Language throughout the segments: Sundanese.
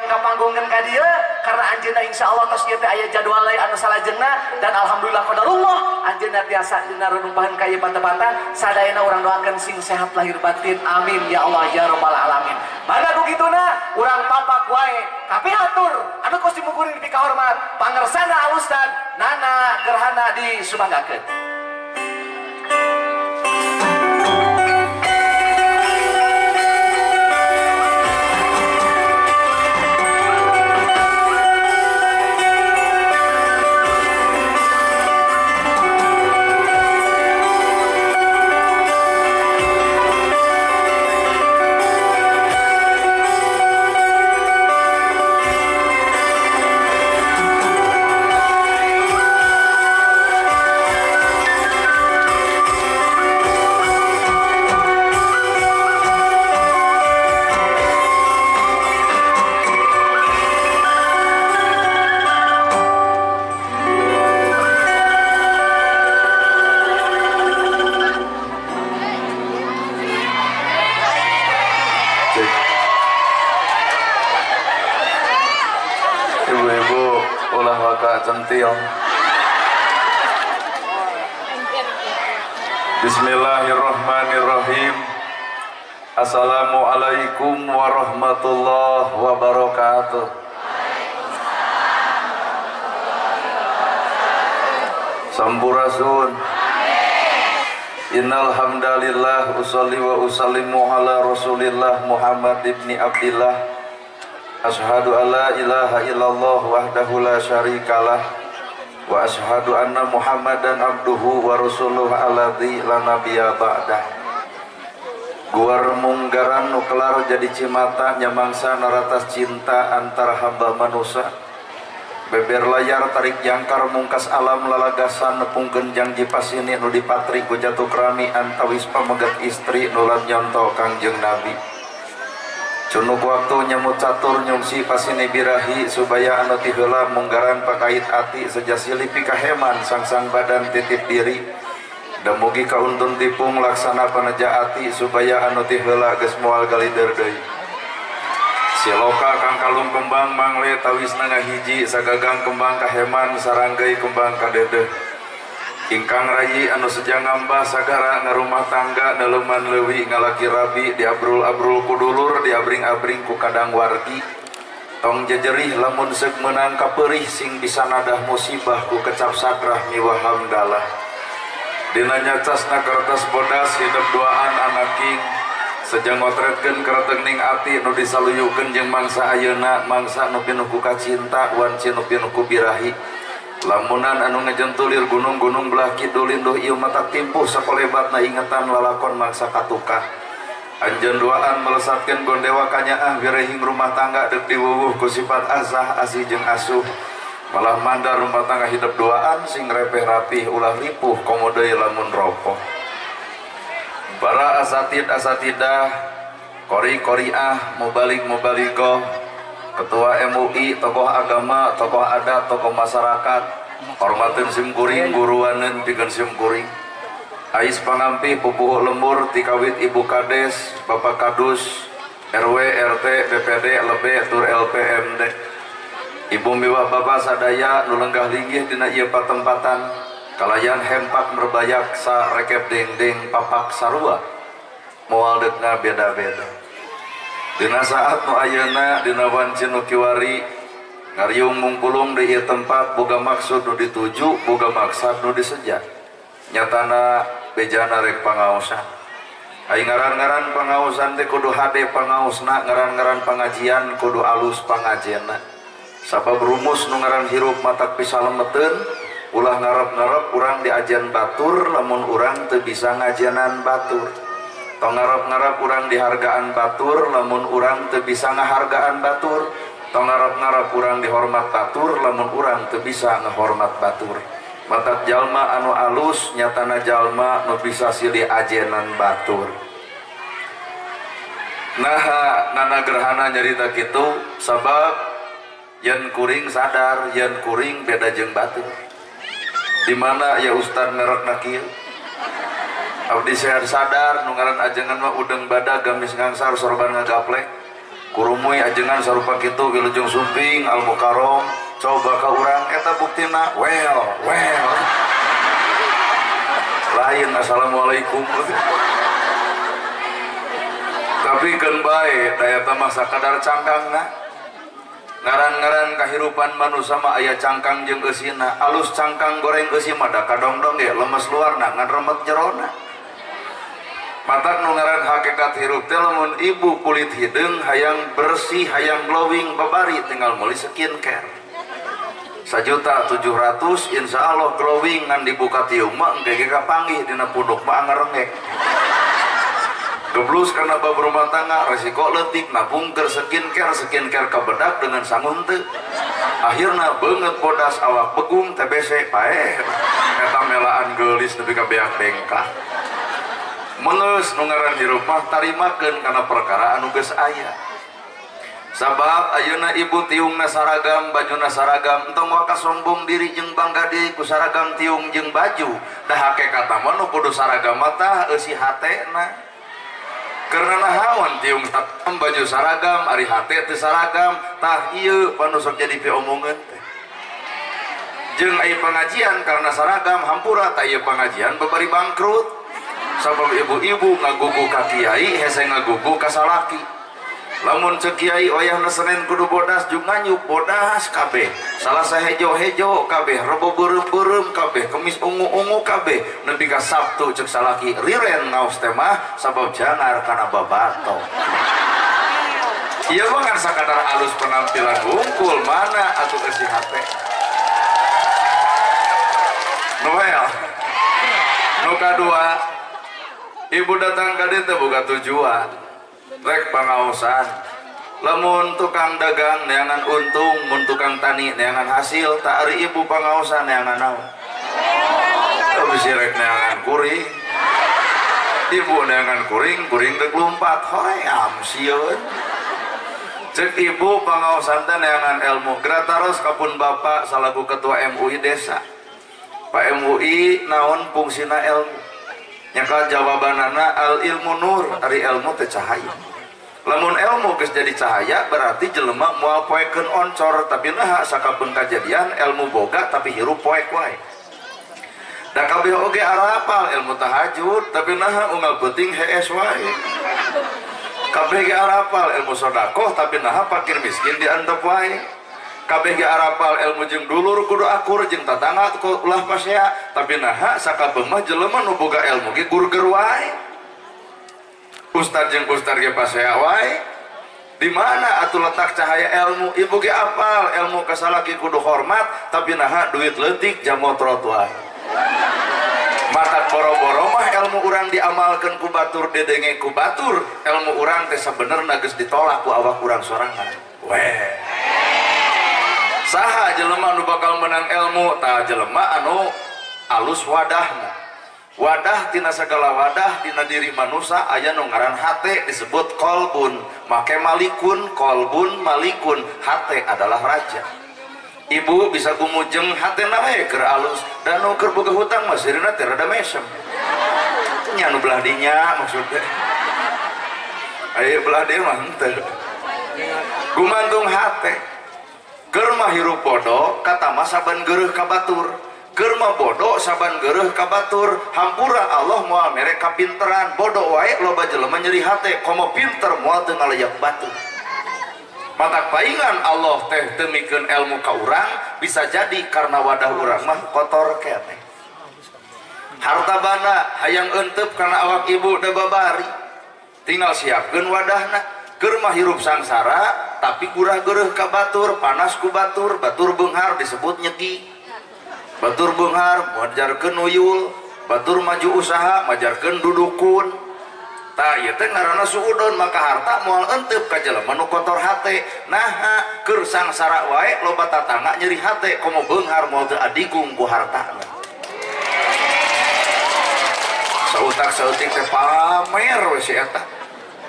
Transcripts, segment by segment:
kapanggungkeun ka dieu karena anjeunna insyaallah tos ieu teh aya jadwal lain anu salajengna dan alhamdulillah qadarullah anjeunna tiasa dina rumpahan ka ieu patempatan sadayana urang doakeun sing sehat lahir batin amin ya Allah ya rabbal alamin. Mangga ku kituna urang papak wae kapihatur anu kos dimukurin dipikahormat pangersana Al Ustad Nana Gerhana disumanggakeun. Ibu-ibu ulah waka centil. Bismillahirrahmanirrahim. Assalamualaikum warahmatullahi wabarakatuh. Sampurasun. Innal hamdalillah usolli wa usallimu ala Rasulillah Muhammad ibni Abdillah. Asyhadu alla ilaha illallah wahdahu la syarikalah wa asyhadu anna Muhammadan abduhu wa rasuluhu alladzi la nabiyya ba'dah. Guar munggaran nu kelar jadi cimata nyamangsa naratas cinta antara hamba manusa. Beber layar tarik jangkar mungkas alam lalagasan nepungkeun janji pasini nu dipatri ku jatuh krami antawis pamegat istri nu lan nyonto Kangjeng Nabi. Cunuk waktu nyemut catur nyungsi pasini birahi supaya anu ti heula munggaran pakait ati sejasili pikaheman sangsang badan titip diri dan mugi kauntun tipung laksana paneja ati supaya anu ti heula geus moal galider deui. Siloka kang kalung kembang mangle tawisna ngahiji sagagang kembang kaheman saranggai kembang kadedeh. Ingkang rayi anu sejang ngambah sagara ngarumah tangga neleuman leuwi ngalaki rabi diabrul-abrul ku dulur diabring-abring ku kadang wargi. Tong jejerih lamun seuk meunang kapeurih sing bisa nadah musibah ku kecap sadrah miwah hamdalah. Dina nyacasna kertas bodas hidup duaan anaking sejang ngotretkeun keretengning ati nu disaluyukeun jeung mangsa ayeuna mangsa nu pinuh ku kacinta wanci nu pinuh ku birahi. Lamunan anu ngejentulir gunung-gunung belah kidul linduh ieu mata timpuh sakolebatna ingetan lalakon mangsa katukah. Anjeun duaan melesatkeun gondewa kanyaah wirehing rumah tangga deuk diwuwuh ku sifat asah asih jeung asuh. Malah mandar rumah tangga hidup duaan sing repeh rapih ulah ripuh komo deui lamun ropoh. Para asatid asatidah, kori koriah, mubalik mubaligoh, ketua MUI, tokoh agama, tokoh adat, tokoh masyarakat, hormatin simkuring, guruanen pikeun simkuring. Ais pangampih pupuhu lembur tikawit ibu kades, bapak kadus, RW, RT, BPD, LB, tur LPMD. Ibu miwah bapak sadaya nu lenggah linggih dina ieu patempatan, kalayan hempak merbayak sa rekep dengdeng papak sarua. Moal deukna beda-beda. Dina saat nu ayeuna dina wanci nu kiwari ngariung mungkulung di ieu tempat boga maksud nu dituju boga maksad nu diseja nyatana bejana rek pangaosan. Ai ngaran-ngaran pangaosan teh kudu hade pangaosna, ngaran-ngaran pangajian kudu alus pangajena. Sabab rumus nu ngaran hirup matak pisalemeteun ulah ngarep-ngarep urang diajian batur lamun urang teu bisa ngajianan batur. Tong ngarep-ngarep urang dihargaan batur lamun urang teu bisa ngahargaan batur. Tong ngarep-ngarep urang dihormat batur lamun urang teu bisa ngahormat batur. Matak jalma anu alus nyatana jalma nu bisa silih ajenan batur. Naha Nana Gerhana nyarita kitu sabab yen kuring sadar yen kuring beda jeung batur. Di mana ya ustad merekna kieu? Abdi sehat sadar nu ngaran ajengan mah udeng badag gamis ngangsar sorban ngagaplek. Kurumui ajengan sarupa kitu wilujeng sumping Al Mukarrom coba ka urang eta buktina well well. Lain assalamualaikum. Tapi keun bae da eta mah sakadar cangkangna. Ngaran-ngaran kahirupan manusia mah aya cangkang jeung eusina. Alus cangkang goreng eusi mah da kadongdong ge lemes luarna ngan remet jerona. Matak nu ngaran hakikat hirup teh lamun ibu kulit hideung hayang bersih hayang glowing babari tinggal meuli skincare. 1.700.000 insyaallah glowing ngan dibuka tiung mah engke ge kapanggih dina punduk mah angerengek. Geblus karena bab rumah tangga resiko leutik nabung keur skincare skincare kabedak dengan sangun teu. Akhirna beungeut bodas awak begung TBC paeh. Eta melaan geulis nepi ka beak dengkah. Meungeus nu ngaran hirup mah tarimakeun kana perkara anu geus aya. Sabab ayeuna ibu tiungna saragam bajuna saragam entong waka sombong diri jeung bangga diri ku saragam tiung jeung baju. Da hakikatna mah nu kudu saragam mah tah eusi hatena. Karena nahaon tiung saragam baju saragam ari hate teu saragam tah ieu panu sok jadi piomongeun teh. Jeung aya pengajian karena saragam hampura tah ieu pengajian babari bangkrut. Sabab ibu-ibu ngagugu ka kiai hese ngagugu ka salaki. Lamun ceuk kiai wayahna Senin kudu bodas jeung nganyuk bodas kabeh. Salasa hejo-hejo kabeh, Rebo beureum-beureum kabeh, Kemis ungu-ungu kabeh, nepi ka Sabtu ceuk salaki riren ngaos teh mah sabab jangar kana babato. Ieu mah ngan sakadar alus penampilan hungkul mana atuh eusi hate. Noel. Nu kadua, ibu datang ka dieu teh boga tujuan. Rek pangaosan. Lamun tukang dagang neangan untung, mun tukang tani neangan hasil, tak ari ibu pangaosan neangan naon. Bisi rek neangan kuring. Ibu neangan kuring, kuring deuk lumpat, hoream sieun. Cek ibu pangaosan teh neangan ilmu. Grataros kapun bapak salaku ketua MUI desa. Pak MUI naon fungsina ilmu? Nyaka jawabanana al ilmu nur, ari ilmu teh cahaya. Lamun ilmu geus jadi cahaya berarti jelema moal poekeun oncor, tapi naha sakabeung kajadian ilmu boga tapi hirup poek wae. Da kabeh oge arapal ilmu tahajud tapi naha unggal peuting hees wae. Kabeh ge arapal ilmu sedekah tapi naha fakir miskin diantep wae. Kabeh ge arapal ilmu jeung dulur kudu akur jeung tatangga ulah pasea tapi naha sakabeung mah jelema nu boga ilmu ge gurger wae. Ustad jeung ustad ge pasea wae. Di mana atuh letak cahaya ilmu? Ibu ge apal ilmu ka salaki kudu hormat tapi naha duit leutik jamotrot wae. Mata boro-boro mah ilmu urang diamalkeun ku batur dedenge ku batur, ilmu urang teh sabenerna geus ditolak ku awak urang sorangan. Weh. Saha jelema anu bakal menang ilmu? Tah jelema anu alus wadahna. Wadah tina sagala wadah dina diri manusia aya nu ngaran hate disebut kolbun. Make malikun, kolbun, malikun, hate adalah raja. Ibu bisa gumujeng hatena we keur alus dan nu keur boga hutang mah sirina teh rada mesem. Nya nu belah dinya maksudnya. Aya belah dieu mah henteu. Gumantung hate. Keur mah hirup bodoh kata mah saban geureuh ka batur. Keur mah bodoh saban geureuh ka batur. Hampura Allah moal mere kapinteran. Bodoh wae loba jelema nyeri hate, komo pinter moal teu ngalayak batur. Matak paingan Allah teh teu mikeun ilmu ka urang bisa jadi karena wadah urang mah kotor keneh. Harta banda hayang eunteup kana awak ibu da babari. Tinggal siapkeun wadahna. Keur mah hirup sangsara tapi gurah geureuh ka batur, panas ku batur, batur beunghar disebut nyegi. Batur beunghar majarkeun nuyul, batur maju usaha majarkeun dudukun. Tah ieu teh ngaranna suudon, maka harta moal enteup ka jelema nu kotor hate. Naha keur sangsara wae loba tatangga nyeri hate, komo beunghar moal teu adigung ku hartana. Sautak saeutik teh pamer we si eta.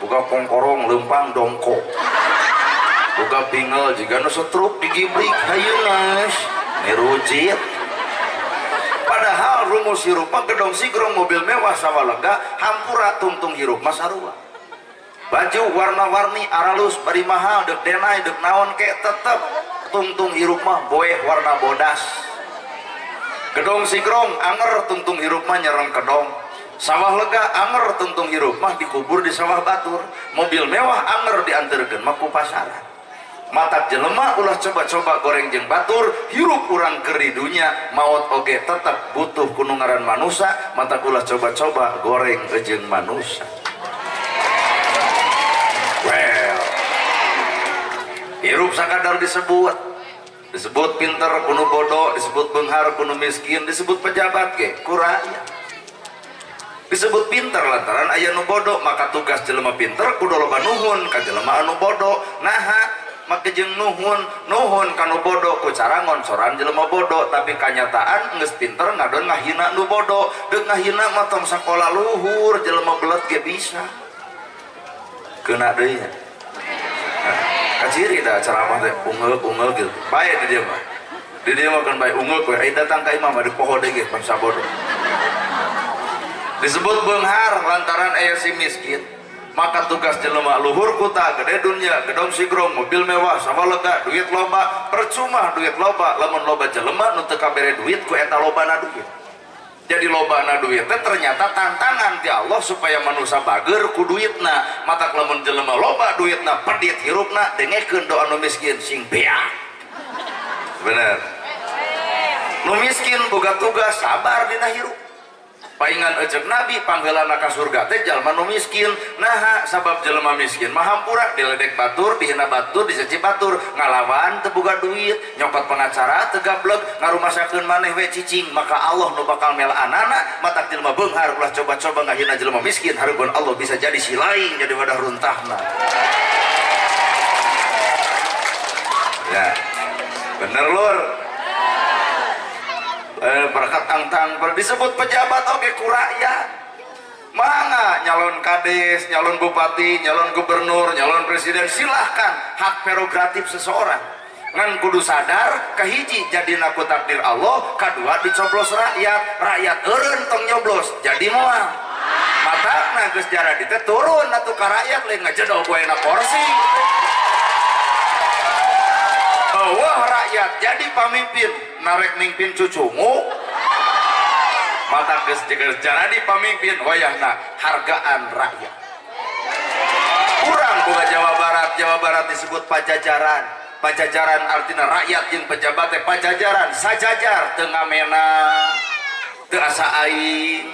Boga kongkorong leumpang dongko. Boga pingel jiga nu setruk digibrik hayeuna nirujit. Padahal rumus hirup mah gedong sigrong mobil mewah sawalega hampura tungtung hirup mah sarua. Baju warna-warni aralus bari mahal deuk denai deuk naon ke tetep tungtung hirup mah boeh warna bodas. Gedong sigrong anger tungtung hirup mah nyereng kedong. Sawah lega anger tungtung hirup mah dikubur di sawah batur. Mobil mewah anger dianterkeun mah ku pasaran. Matak jelema ulah coba-coba goreng jeung batur, hirup urang keur di dunya maot oge tetep butuh ku nu ngaran manusa, matak ulah coba-coba goreng jeung manusa. Well, hirup sakadar disebut, disebut pinter kuno bodoh, disebut benghar kuno miskin, disebut pejabat ge ku rakyat. Disebut pinter lantaran aya nu bodoh, maka tugas jelema pinter kudu loba nuhun ka jelema anu bodoh. Naha make jeung nuhun, nuhun ka nu bodoh ku cara ngoncoran jelema bodoh, tapi kanyataan geus pinter ngadon ngahina nu bodoh. Deuk ngahina mah tong sakola luhur, jelema belet ge bisa. Kena deui nya. Nah, kaciri dah ceramah teh ungeul-ungeul gitu. Bae di dieu mah. Di dieu mah kan bae ungeul we, ai datang ka imah mah dipoho deui ge bangsa bodoh. Disebut beunghar lantaran aya si miskin. Maka tugas jelema luhur kuta gede dunia, gedong sigrong, mobil mewah, sawah lega, duit loba, percuma duit loba lamun loba jelema nu teu kabere duit ku eta lobana duit. Jadi lobana duit teh ternyata tantangan ti Allah supaya manusia bager ku duitna. Matak lamun jelema loba duitna pedit hirupna, dengekeun doa nu miskin sing beak. Bener. Nu miskin boga tugas sabar dina hirup. Paingan ejek Nabi pangheulana ka surga teh jalma nu miskin. Naha sabab jelema miskin mah hampura diledek batur, dihina batur, dicaci batur, ngalawan teu boga duit, nyokot pengacara teu gableg, ngarumasakeun maneh we cicing, maka Allah nu bakal melaanana. Matak jelema beunghar ulah coba-coba ngahina jelema miskin, hareupeun Allah bisa jadi si lain jadi wadah runtahna. Ya. Bener lur. Berkat tangtang disebut pejabat oke ku rakyat. Mangga nyalon kades, nyalon bupati, nyalon gubernur, nyalon presiden, silahkan, hak prerogatif seseorang. Ngan kudu sadar kahiji jadi ku takdir Allah, kadua dicoblos rakyat, rakyat eureun tong nyoblos jadi moal. Matakna geus jaradi teh turun atuh ka rakyat lain ngajedog wae na kursi. Wah rakyat jadi pamimpin, narek mimpin cucumu. Mata geus jadi pamimpin wayahna hargaan rakyat. Kurang boga Jawa Barat, Jawa Barat disebut pajajaran. Pajajaran artinya rakyat jeung pejabat teh pajajaran, sajajar teu ngamena, teu asa aing,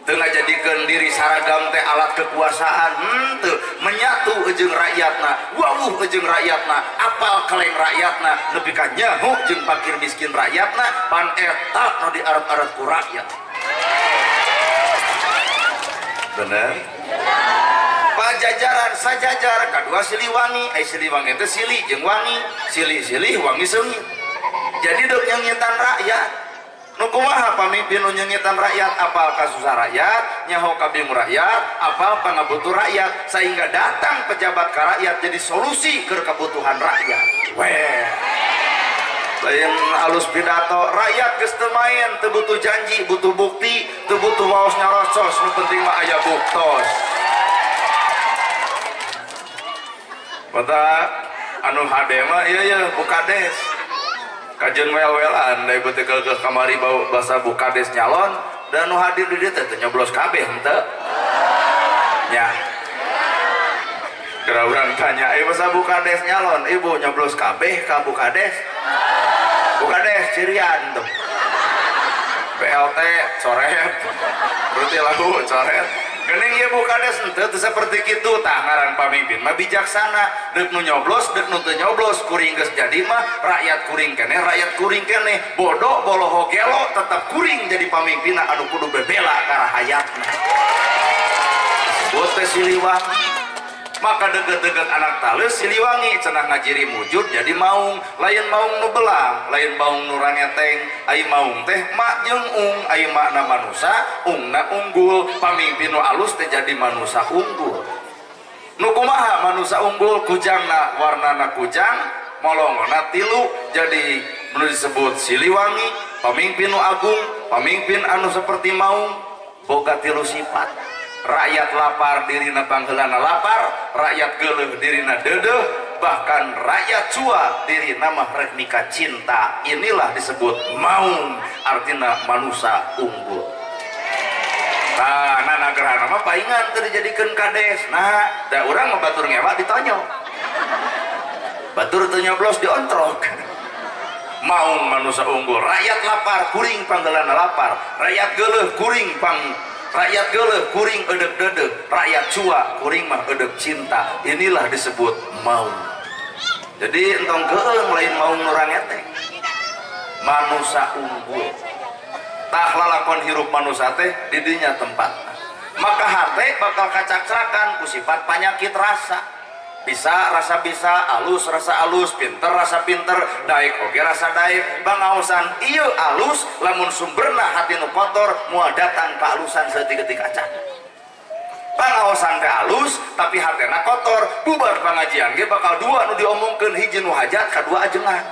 teu ngajadikeun diri saragam teh alat kekuasaan, henteu menyatu jeung rakyatna, wawuh jeung rakyatna, apal kaleng rakyatna, nepi ka nyaho jeung fakir miskin rakyatna, pan eta nu diarep-arep ku rakyat. Bener? Pajajaran sajajar, kadua Siliwangi, ai Siliwangi teh sili jeung wangi, sili-silih wangi seungit. Jadi deuk nyengitan rakyat. Nu kumaha pamimpin nu nyengitan rakyat, apal kasusah rakyat, nyaho kabingung rakyat, apal pangabutuh rakyat, sehingga datang pejabat ka rakyat jadi solusi keur kebutuhan rakyat. Weh. Lain alus pidato, rakyat geus teu main, teu butuh janji, butuh bukti, teu butuh waos nyarocos, nu penting mah aya buktos. Mata anu hade mah ieu ye bukades. Kajeun wel-welan da ieu teh ke kamari bau basa bukades nyalon dan nu hadir di dieu teh teu nyoblos kabeh henteu. Nya. Geura urang tanya, ieu basa bukades nyalon, ibu nyoblos kabeh ka bukades? Bukades cirian tuh. BLT coret. Berarti lagu coret. Geuning ieu bukades henteu teu saperti kitu tah ngaran pamimpin mah bijaksana, deuk nu nyoblos deuk nu teu nyoblos, kuring geus jadi mah rakyat kuring keneh, rakyat kuring keneh, bodoh boloho gelo tetep kuring jadi pamimpinna anu kudu bebela ka rahayatna. Disebut teh Siliwangi. Maka deukeut-deukeut anak taleus Siliwangi cenah ngajiri mujud jadi maung, lain maung nu belang, lain maung nu rangeteng, ai maung teh mak jeung ung, ai makna manusa, ungna unggul, pamimpin nu alus teh jadi manusa unggul. Nu kumaha manusa unggul, kujangna warnana kujang, molongona tilu, jadi nu disebut Siliwangi, pamimpin nu agung, pamimpin anu seperti maung, boga tilu sifat. Rakyat lapar dirina pangheulana lapar, rakyat geuleuh dirina deudeuh, bahkan rakyat cua dirina mah rek mika cinta. Inilah disebut maung, artina manusia unggul. Tah, nah gerhana mah paingan teu dijadikeun kades. Nah, da urang mah batur ngewa ditonyo. Batur teu nyoblos diontrok. Maung manusia unggul, rakyat lapar kuring pangheulana lapar, rakyat geuleuh kuring pang rakyat geuleuh kuring eudeuh deudeuh, rakyat cua kuring mah eudeuh cinta. Inilah disebut maung. Jadi entong keung lain maung nu rangete. Manusia unggul. Tah lalakon hirup manusia teh di dinya tempat. Maka hate bakal kacakcrakan ku sifat panyakit rasa. Bisa rasa bisa, alus rasa alus, pinter rasa pinter, daek oge rasa daek. Bangaosan ieu alus lamun sumberna hati nu kotor moal datang kaalusan saeutik-eutik acan. Pangaosan teh alus tapi hatena kotor, bubar pangajian ge bakal dua nu diomongkeun, hiji nu hajat kadua ajengan.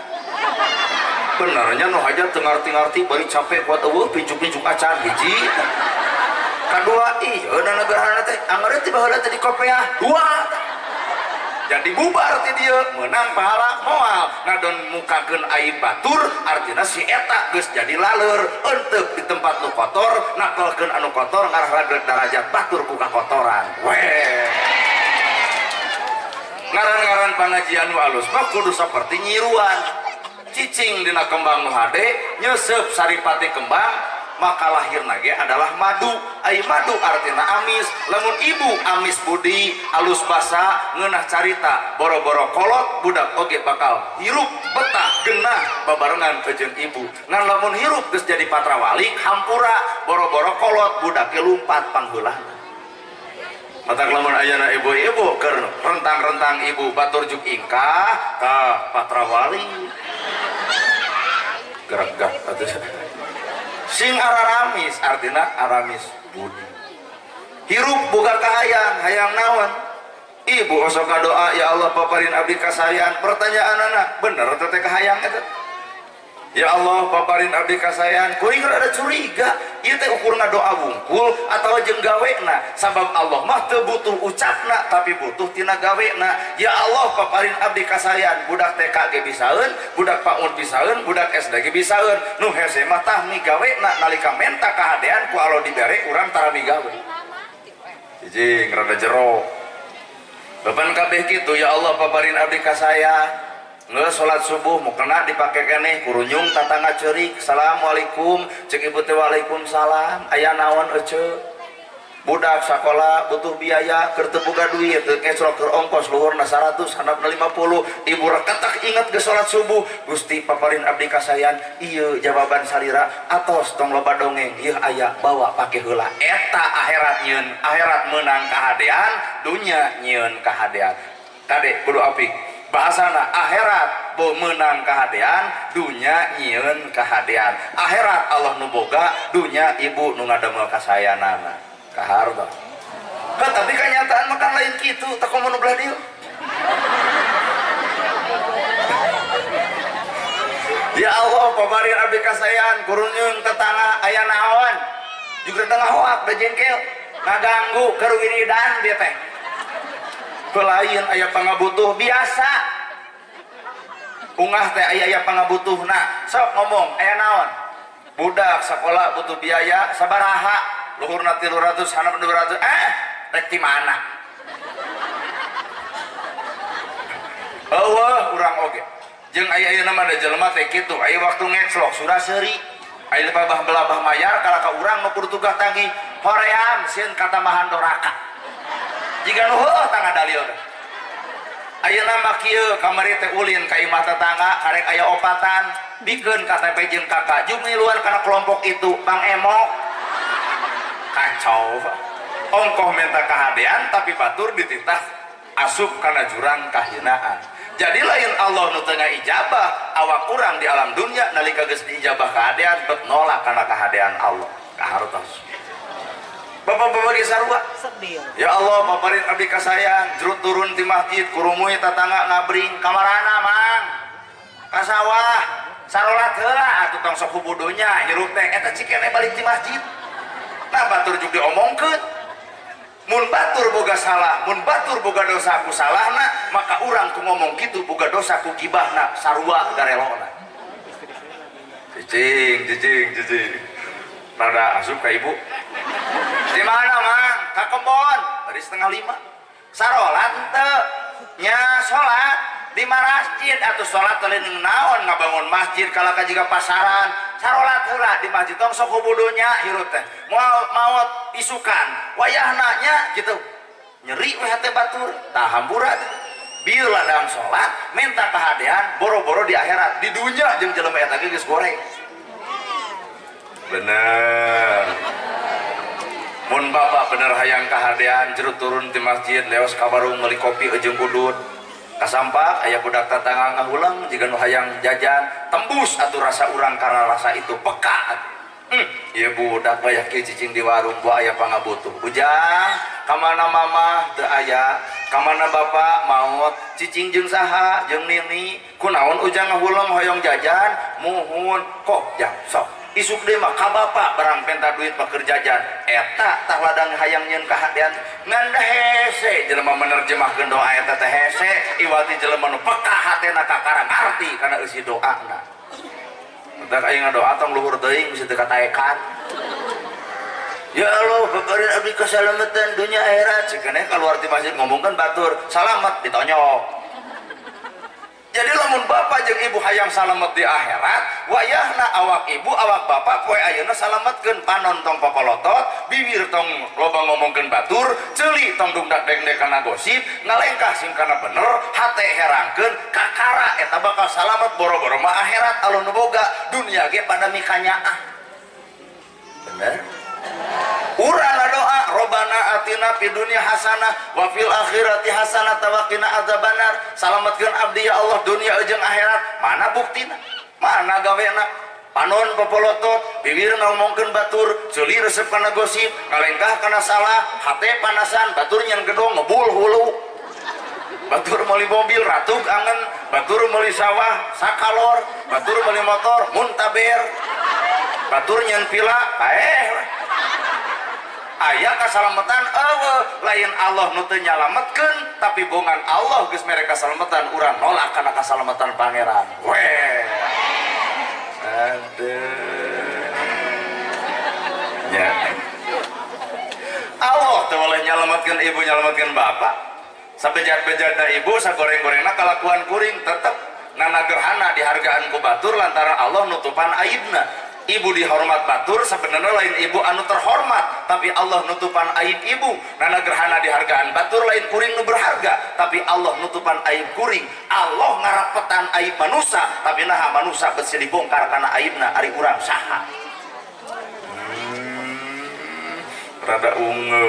Benernya nu hajat teu ngarti-ngarti bari capek kuat eueuh pincuk-pincuk acan hiji. Kadua ieu negarana teh angeur teh baheula teh dikopeah dua. Jadi bubar ti dieu meunang pahala moal ngadon mukakeun aib batur, artina si eta geus jadi laleur eunteup di tempat nu kotor, nakelkeun anu kotor ngarah ragrag darajat batur ku kakotoran. Weh. Ngaran-ngaran pangajian nu alus mah kudu saperti nyiruan. Cicing dina kembang nu hade, nyeuseup saripati kembang, maka lahirna ge adalah madu. Ai madu artina amis. Lamun ibu amis budi, alus basa, ngeunah carita, boro-boro kolot budak oge bakal hirup betah genah babarengan jeung ibu. Ngan lamun hirup geus jadi patrawalik hampura, boro-boro kolot budak ge lumpat pangheulana. Matak lamun ayana ibu-ibu keur rentang-rentang ibu batur juk ingkah tah patrawalik. Geregah atuh. Sing araramis artina aramis budi. Hirup boga kahayang, hayang naon? Ibu osok doa, ya Allah paparin abdi kasayang. Pertanyaanana, bener teh kahayang eta? Ya Allah paparin abdi kasayang. Kuring rada curiga, ieu teh ukurna doa wungkul atawa jeung gawena. Sabab Allah mah teu butuh ucapna tapi butuh tina gawena. Ya Allah paparin abdi kasayang. Budak TK ge bisaeun, budak PAUD bisaeun, budak SD ge bisaeun. Nu hese mah tah migawena nalika menta kahadean ku Allah dibere urang tara migawe. Hiji rada jero. Beban kabeh kitu, ya Allah paparin abdi kasayang. Nggak sholat subuh mau kena dipake keneh kurunyung tatangga ceurik, assalamualaikum cek ibu teh waalaikumsalam, aya naon ece budak sakola butuh biaya keur teu boga duit teu ngecrok keur ongkos luhurna 100 handapna 50, ibu reketak inget ge sholat subuh, Gusti paparin abdi kasayan, ieu jawaban salira atos tong loba dongeng ieu aya bawa pake heula. Eta akhirat nyieun, akhirat meunang kahadean, dunya nyieun kahadean. Kade kudu apik bahasana akhirat bo menang kahadean, dunya nyieun kahadean. Akhirat Allah nu boga, dunya ibu nu ngadamel kasayanana. Kaharta. Kan tapi kenyataan mah kan lain kitu, teh komo nu belah dieu. Ya Allah paparin abdi kasayan, kurunyung tetangga aya naon. Juga tengah hoak da jengkel, ngaganggu keur wiridan dia teh. Lain aya pangabutuh biasa ungah teh aya aya pangabutuhna sok ngomong aya naon budak sekolah butuh biaya sabaraha luhurna 300 handap 200 rek ti mana eueuh urang oge jeung aya ayeuna mah da jelema teh kitu aya waktu ngeclok sudah seuri aya babah belabah mayar kalah ka urang nu kudu tugah tagih hoream sieun katambahan doraka. Jika nu heueuh tangga dalil teh. Ayeuna mah kieu kamari teh ulin ka imah tetangga karek aya opatan bikeun KTP jeung KK jeung miluan kana kelompok itu Bang Emok. Kacau. Ongkoh minta kahadean tapi batur dititah asup kana jurang kahinaan. Jadi lain Allah nu teu ngaijabah awak urang di alam dunya nalika geus diijabah kahadean bet nolak kana kahadean Allah. Kahartos. Bapak-bapak di sarua. Ya Allah paparin abdi kasayang, jerut turun di masjid kurumui tetangga ngabring kamarana mang. Ka sawah, sarolat heula atuh tong sok hubudunya hirup teh eta cikene balik di masjid. Nah batur juga diomongkeun. Mun batur boga salah, mun batur boga dosa ku salahna, maka urang ku ngomong kitu boga dosa ku gibahna, sarua garelona. Cicing, cicing, cicing. Rada asup ka ibu. Di mana, Mang? Ka kebon. Tadi 4:30. Sarolat teu? Nya salat di masjid atuh salat teh naon ngabangun masjid kalaka jiga pasaran. Sarolat heula di masjid tong sok bodohnya hirup teh. Moal maot isukan, wayahna nya gitu. Nyeri we hate batur, tah hampura. Bieu ladang salat minta kahadean boro-boro di akhirat, di dunya jeung jelema eta ge geus goreng. Bener. Mun bapak bener hayang kahadean jeruk turun di masjid leos ka warung meuli kopi jeung udut. Kasampak aya budak tatangga ngahulang jiga nu hayang jajan tembus atuh rasa urang karena rasa itu peka. Ieu budak wayah kieu cicing di warung buah aya pangabutuh. Ujang ka mana mama teu aya, ka mana bapak maot, cicing jeung saha jeung nini, kunaon ujang ngahulang hoyong jajan, muhun kok jang sok. Isuk deui mah ka bapak barang penta duit mah keur jajan, eta tah ladang hayang nyeun kahadean ngan hese jelema menerjemahkeun doa eta teh hese iwati jelema nu peka hatena kakara ngarti kana eusi doana. Entar aya ngadoa tong luhur teuing bisa teu kataekan. Ya Allah, beureun abdi keselamatan dunia akhirat. Cekeneh keluar ti masjid ngomongkeun batur, salamet ditonyok. Jadi lamun bapak jeung ibu hayang salamet di akhirat, wayahna awak ibu, awak bapak poe ayeuna salametkeun panon tong papalotot, bibir tong loba ngomongkeun batur, ceuli tong dungdak dengdek kana gosip, ngalengkah sing kana bener, hate herangkeun, kakara eta bakal salamet boro-boro mah akhirat alun nu boga, dunia ge pada mikanyaah. Bener? Urang doa Robbana atina fid dunya hasanah wa fil akhirati hasanah wa qina adzabannar. Salametkeun abdi ya Allah dunia jeung akhirat. Mana buktina? Mana gawena? Panon popolotot, bibir ngomongkeun batur, ceuli resep kana gosip, ngalengkah kana salah, hate panasan, batur nyen gedong ngebul hulu. Batur meuli mobil ratug angen, batur meuli sawah sakalor, batur meuli motor muntaber. Batur nyen pila paeh. Aya kasalamatan eueuh lain Allah nu teu nyalametkeun tapi bongan Allah geus mere kasalamatan urang nolak kana kasalamatan pangeran. Weh. Aduh. Ya. Allah teu boleh nyalametkeun ibu nyalametkeun bapak. Sabejat-bejatna ibu sagoreng-gorengna kalakuan kuring tetep nana gerhana dihargaan ku batur lantaran Allah nutupan aibna. Ibu dihormat batur sebenarnya lain ibu anu terhormat tapi Allah nutupan aib ibu. Nana gerhana dihargaan batur lain kuring nu berharga tapi Allah nutupan aib kuring. Allah ngarapetan aib manusia tapi naha manusia besi dibongkar karena aibna ari urang saha. Rada unge.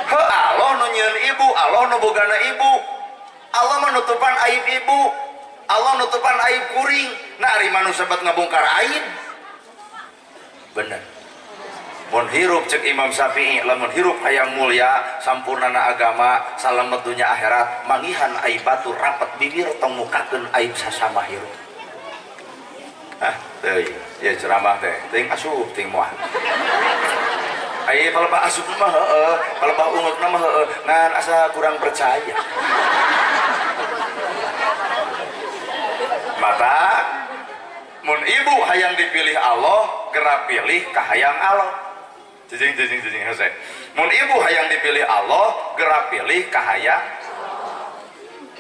He Allah nu nyieun ibu, Allah nu bogana ibu. Allah menutupan aib ibu. Allah nutupan aib kuring. Nah ari manusia bet ngabongkar aib. Bener. Mun hirup cek Imam Syafi'i, lamun hirup hayang mulia, sampurnana agama, salamet dunya akhirat, mangihan aib batur rapet bibir tong mukakeun aib sasama hirup. Ah, teuing, ya ceramah teh, teuing asup teuing moal. Ai palebah asup mah heueuh, palebah ungeukna mah heueuh, ngan asa kurang percaya. Mata mun ibu hayang dipilih Allah, gerak pilih kahayang Allah. Cicing cicing cicing hese. Mun ibu hayang dipilih Allah, gerak pilih kahayang.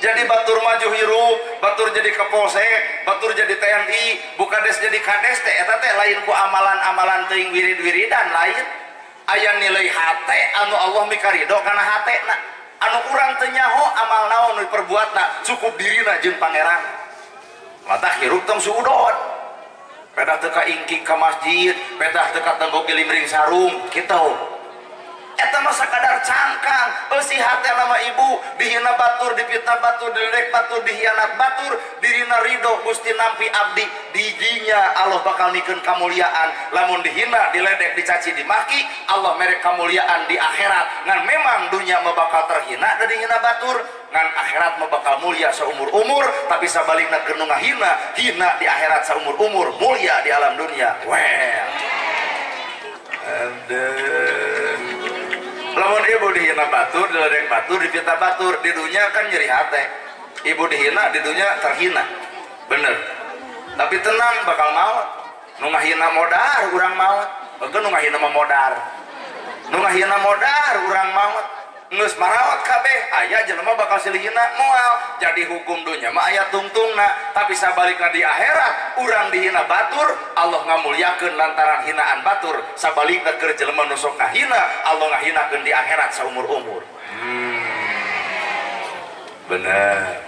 Jadi batur maju hirup, batur jadi kapolsek, batur jadi TNI, bukades jadi kades teh eta teh lain ku amalan-amalan teuing wirid-wiridan lain. Aya nilai hate anu Allah mikarido kana hatena. Anu urang teu nyaho amal naon nu diperbuatna, cukup dirina jeung pangeran. Mata hirup tong suudon. Pedah teu ka ingkik ka masjid, pedah teu ka tenggok limring sarung, kitu. Eta mah sakadar cangkang, eusi hate nama ibu, dihina batur, dipitnah batur, diledek batur, dihianat batur, dirina ridho Gusti nampi abdi, didinya Allah bakal mikeun kamuliaan. Lamun dihina, diledek, dicaci, dimaki, Allah mere kamuliaan di akhirat. Ngan memang dunia mah bakal terhina dan dihina batur, ngan akhirat mah bakal mulia seumur-umur, tapi sabalikna keur nu ngahina, hina di akhirat seumur-umur, mulia di alam dunia. Well. Aduh. Lamun ibu dihina batur, diledek batur, dipita batur, di dunia kan nyeri hate. Ibu dihina, di dunia terhina. Bener. Tapi tenang bakal maot. Nu ngahina modar urang maot. Heukeun nu ngahina mah modar. Nu ngahina modar urang maot. Geus maraot kabeh, aya jelema bakal silih hina moal. Jadi hukum dunya mah aya tungtungna, tapi sabalikna di akhirat urang dihina batur, Allah ngamulyakeun lantaran hinaan batur. Sabalikna keur jelema nu sok ngahina, Allah ngahinakeun di akhirat saumur-umur. Bener.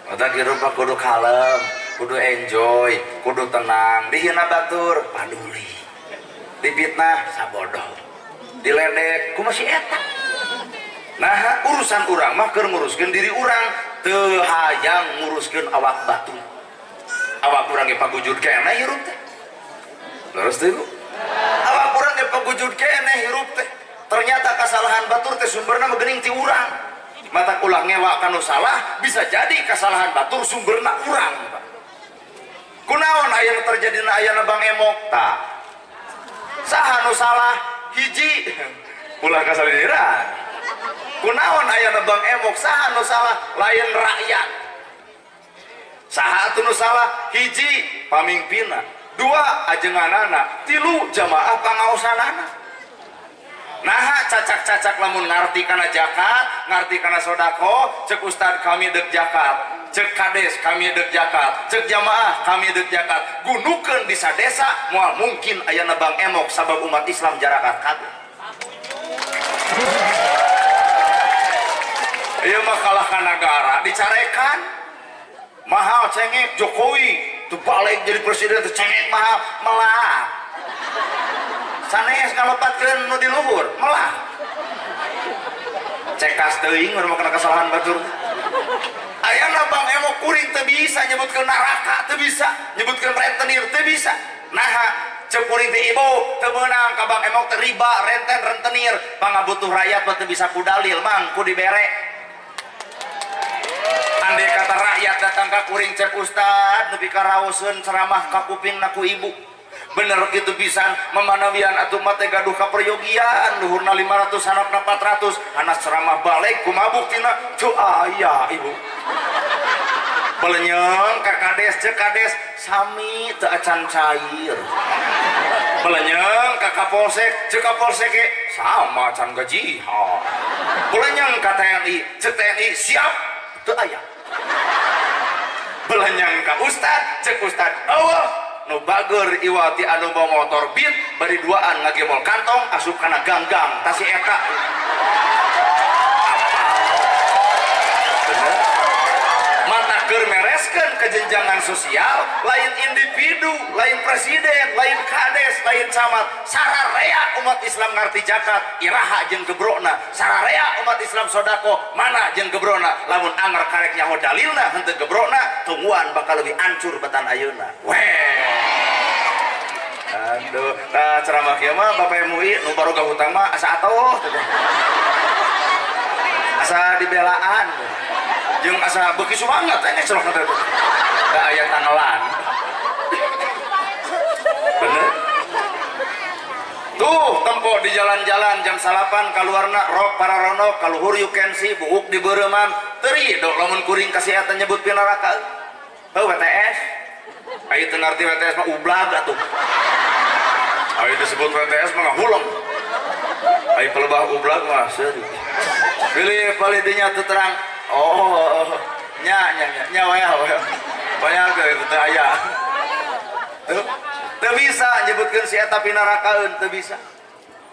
Mata hirup mah kudu kalem, kudu enjoy, kudu tenang. Dihina batur, paduli. Dipitnah, sabodoh. Diledek, kumaha si eta? Nah, urusan urang mah keur nguruskeun diri urang, teu hayang nguruskeun awak batur. Awak urang ge pagujud keneh hirup teh. Leres teh, Bu? Awak urang ge pagujud keneh hirup teh. Ternyata kesalahan batur teh sumberna mah geuning ti urang. Mata ulah ngewa kanu salah, bisa jadi kesalahan batur sumberna urang, Pak. Kunaon aya nu terjadina ayana Bang Emok? Tah. Saha nu salah? Hiji. Ulah kasaliran. Kunaon ayana Bang Emok? Saha nu salah? Lain rakyat. Saha atuh nu salah? Hiji, pamimpinna. Dua, ajenganana. Tilu, jamaah pangaosanana. Naha cacak-cacak lamun ngarti kana zakat, ngarti kana sodako, cek ustad kami dek zakat, cek kades kami dek zakat, cek jamaah kami dek zakat. Gunukeun di sadesa moal mungkin ayana Bang Emok sabab umat Islam jarakat kabeh. Ieu mah kalah ka nagara dicarekan. Mahal cengek Jokowi teu balik jadi presiden teu cengek mahal melah. Sanes ngalepatkeun nu di luhur melah. Cekas teuing urang mah kana kesalahan batur. Ayana Bang Emok kuring teu bisa nyebutkeun neraka, teu bisa nyebutkeun rentenir, teu bisa. Naha cek kuring teh ibu teu meunang ka Bang Emok teh riba renten rentenir, pangabutuh rakyat mah teu bisa ku dalil mang ku dibere. Andai kata rakyat datang ka kuring cek ustad nepi ka raoseun ceramah ka kupingna ku ibu. Bener kitu pisan memanawian atuh mah teh gaduh kaperyogian luhurna 500 hanapna 400 hanas ceramah balik kumaha buktina teu aya ibu. Belenyeng ka kades cek kades sami teu acan cair. Belenyeng ka kapolsek cek kapolsek ge sama acan gajihan. Belenyeng ka TNI cek TNI siap teu aya. Belenyeng ka ustad cek ustad eueuh nu bager iwati anu bawa motor beat bari duaan ngagemol kantong asup kana ganggang tasi eta. Bener. Mata keur mereskeun kejenjangan sosial lain individu, lain presiden, lain kades, lain camat. Sararea umat Islam ngarti zakat iraha jeung gebrona. Sararea umat Islam sodako mana jeung gebrona. Lamun anger karek nyaho dalilna henteu gebrona tungguan bakal leuwih ancur betan ayeuna. Weh. Aduh, nah ceramah kieu mah Bapak MUI nu baroga hutang mah asa atoh teh. Asa dibelaan. Jeung asa beuki sumangat teh celok teh. Da aya tangelan. Bener. Tuh tempo di jalan-jalan jam salapan kaluarna rok pararonok kaluhur you can see buuk di beureman teu dok lamun kuring ka si eta nyebut pinaraka. Heuh WTS. Aya teu ngarti WTS mah ublag atuh. Ayo disebut WTS mah ngahuleng. Ayo pelebah ublag mah seuri. Pilih palidinya teu terang. Oh, nya nya nya nya waya waya. Banyak teu teu aya. Teu bisa nyebutkeun si eta pinarakaeun teu bisa.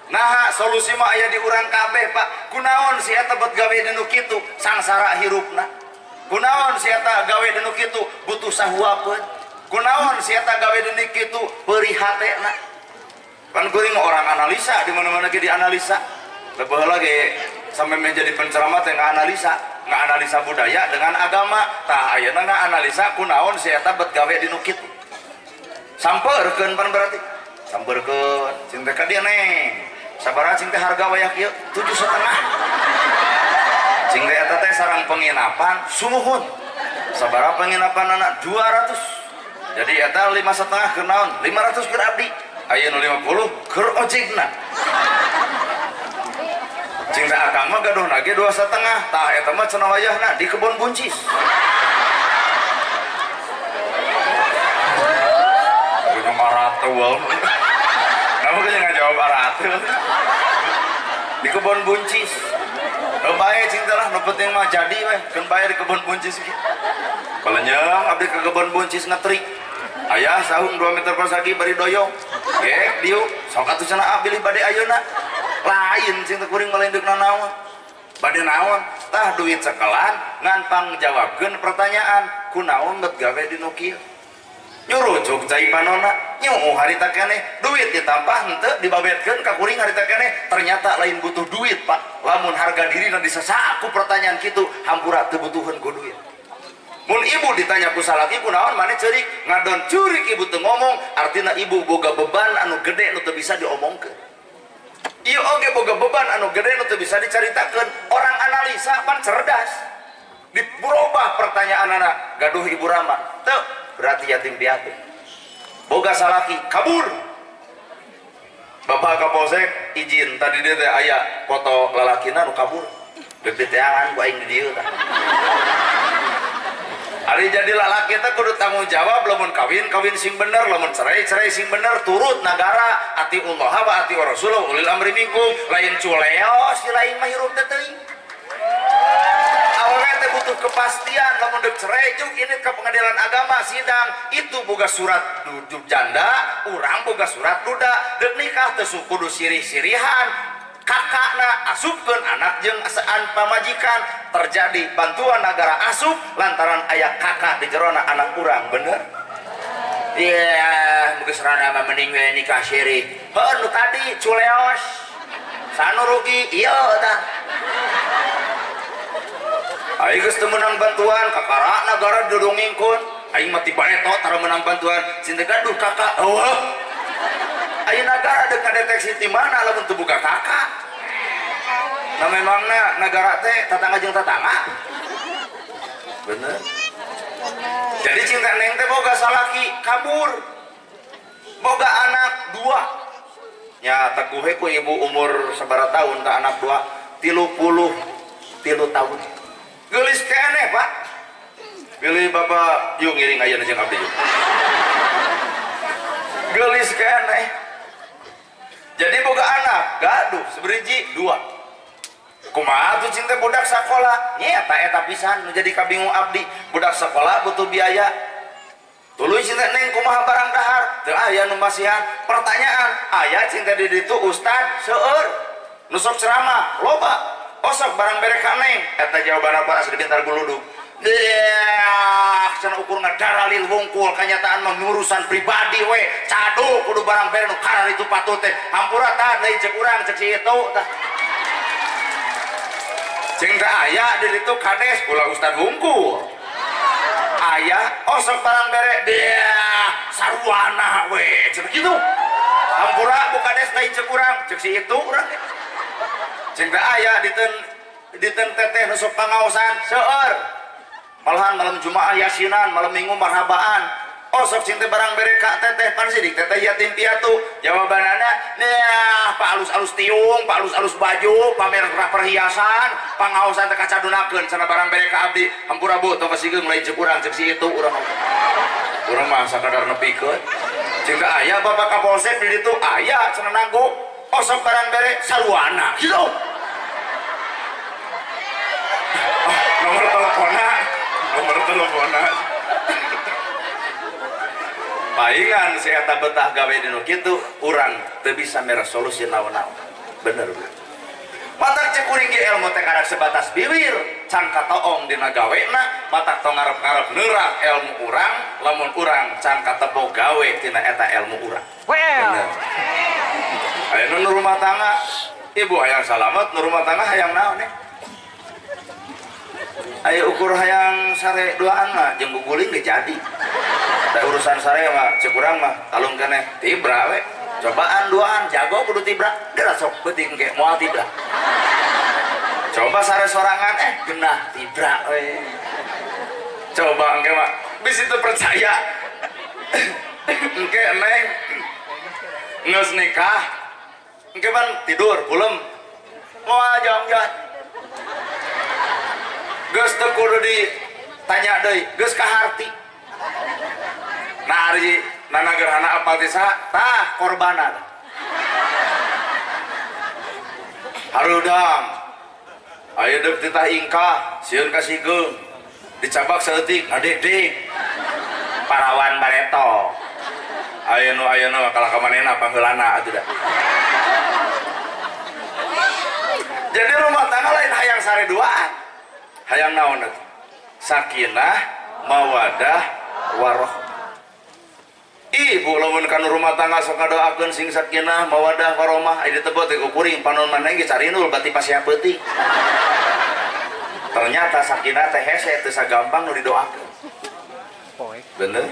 Naha solusi mah aya di urang kabeh, Pak. Kunaon si eta bet gawe dinu kitu sangsara hirupna. Kunaon si eta gawe dinu kitu butuh sahuapeun. Kunaon si eta gawe dinu kitu peurih hatena. Kan kuring orang analisa di mana-mana ge dianalisa. Lebih lagi sampai menjadi penceramah teh ngaanalisa, ngaanalisa budaya dengan agama. Tah ayeuna ngaanalisa kunaon si eta bet gawe dinu kitu. Sampeurkeun pan berarti. Sampeurkeun cing teh ka dieu neng. Sabaraha cing teh harga wayah kieu? 7,5. Cing teh eta teh sarang penginapan sumuhun. Sabaraha penginapanana 200. Jadi eta 5,5 keur naon? 500 keur abdi. Aya nu 50 keur ojekna. Cinta akang mah gaduh nage 2,5 tah eta mah cenah wayahna di kebon buncis. Punya maratul. Kamu kan nggak jawab aratul. Di kebon buncis. Nu bae cinta lah, nu penting mah jadi we, keun bae di kebon buncis ge. Kalenyang abdi ke kebon buncis ngetrik. Ayah sahung 2 meter persegi bari doyong. Gek diuk, sok atuh cenah bilih bade ayeuna. Lain cinta kuring mah lain deuk nanaon. Bade naon? Tah duit sekelan ngan pangjawabkeun pertanyaan, kunaon bet gawe di nu kieu? Nyurucuk cai panona, nyuuh harita keneh, duit ditampah henteu dibabetkeun ka kuring harita keneh, ternyata lain butuh duit, Pak. Lamun harga dirina disesak ku pertanyaan kitu, hampura teu butuheun ku duit. Mun ibu ditanya ku salaki kunaon maneh ceurik, ngadon curik ibu teu ngomong, artina ibu boga beban anu gede nu teu bisa diomongkeun. Ieu oge boga beban anu gede nu teu bisa dicaritakeun. Orang analisa pan cerdas. Diberubah pertanyaanana, gaduh ibu rama, teu berarti yatim piatu. Boga salaki kabur. Bapak Kapolsek izin tadi dia teh aya foto lalakina nu kabur. Deuk diteangan ku aing di dieu tah. Ari jadi lalaki teh kudu tanggung jawab lamun kawin kawin sing bener, lamun cerai cerai sing bener, turut nagara, atiullah wa ati rasulullah ulil amri minkum, lain culeos si lain mah hirup teh teuing. Awewe teh butuh kepastian lamun deuk cerai juk ini ke pengadilan agama sidang itu boga surat janda, urang boga surat duda, deuk nikah teh kudu sirih-sirihan. Kakakna asupkeun anak jeung saan pamajikan, terjadi bantuan negara asup lantaran aya kakak di jerona anak urang, bener? Iya, yeah, mungkin serana mah mending we nikah sirih. Heuh nu tadi culeos. Sanu rugi, ieu tah. Aing geus teu meunang bantuan, kakara nagara dodongingkeun. Aing mah tiba eta tara meunang bantuan, cinta gaduh kakak. Heuh. Ayo negara deuk ngadeteksi di mana lamun teu boga kakak. Nah memangna negara teh tatangga jeung tatangga. Bener. Jadi cinta neng teh boga salaki kabur. Boga anak 2. Nya teguhe ku ibu umur sabaraha tahun ka anak 2, 33 tahun. Geulis keneh, Pak. Pilih bapak yuk ngiring ayeuna jeung abdi. Geulis keneh. Jadi boga anak gaduh seberiji 2. Kumaha tuh cinta budak sekolah? Nya eta pisan nu jadi kabingung abdi. Budak sekolah butuh biaya. Tuluy cinta neng kumaha barang dahar? Teu aya nu masihan. Pertanyaan, aya cinta di ditu ustad seueur. Nu sok ceramah loba. Osok barang bere ka neng. Eta jawaban apa asli pintar guludug. Deah, cenah ukur ngadaralil wungkul kanyataan mah urusan pribadi we. Cadu kudu barang bere nu karar itu patut teh. Hampura tah deui ceuk urang ceuk si itu tah. Jeung teh aya di ditu kades ulah ustad wungkul. Aya osok barang bere deah saruana we cenah kitu. Hampura bu kades lain ceuk urang ceuk si itu urang. Jeung teh aya diten teteh nu sok pangaosan seueur. Malahan malam Jumaah yasinan, malam Minggu marhabaan. Osok cinta barang bere ka teteh pan sidik teteh yatim piatu. Jawabanana, nah pak alus-alus tiung, pak alus-alus baju, pamer perhiasan, pangaosan teh kacadunakeun cenah barang bere ka abdi. Hampura bu, tong kasigeung lain ceuk urang ceuk si itu urang. Urang mah sakadar nepikeun. Cinta aya bapak Kapolsek di ditu aya cenah nanggo. Osok barang bere saruana. Kitu. Oh, nomor teleponna. Nomor teleponna. Palingan si eta betah gawe di nu kitu, urang teu bisa mere solusi naon-naon. Bener bu. Matak cek kuring ge ilmu teh karak sebatas bibir, can katoong dina gawena, matak tong ngarep-ngarep neurak ilmu urang, lamun urang can katebo gawe tina eta ilmu urang. Bener. Aya nu rumah tangga, ibu hayang salamet, nu rumah tangga hayang naon nih? Ayo ukur hayang sare duaan mah jeung guguling ge jadi. Da urusan sare mah ceuk urang mah talung keneh tibra we. Cobaan duaan jago kudu tibra, geura sok peuting ge moal tibra. Coba sare sorangan genah tibra we. Coba engke mah bisi teu percaya. Engke neng geus nikah engke pan tidur pulem. Moal jongjon. Geus teu kudu ditanya deui, geus kaharti. Nah ari Nana Gerhana apal teh saha? Tah korbana. Harudang. Aya deuk titah ingkah, sieun ka sigeung. Dicabak saeutik, ngadeg-deg. Parawan bareto. Aya nu kalah ka manehna pangheulana atuh da. Jadi rumah tangga lain hayang sare duaan. Hayang naon atuh? Sakinah, mawadah, warohmah. Ibu lamun kana rumah tangga sok ngadoakeun sing sakinah, mawadah, warohmah, aya ditebot teh ku kuring panon maneh ge carinul bati pasea peuting. Ternyata sakinah teh hese teu sagampang nu didoakeun. Bener.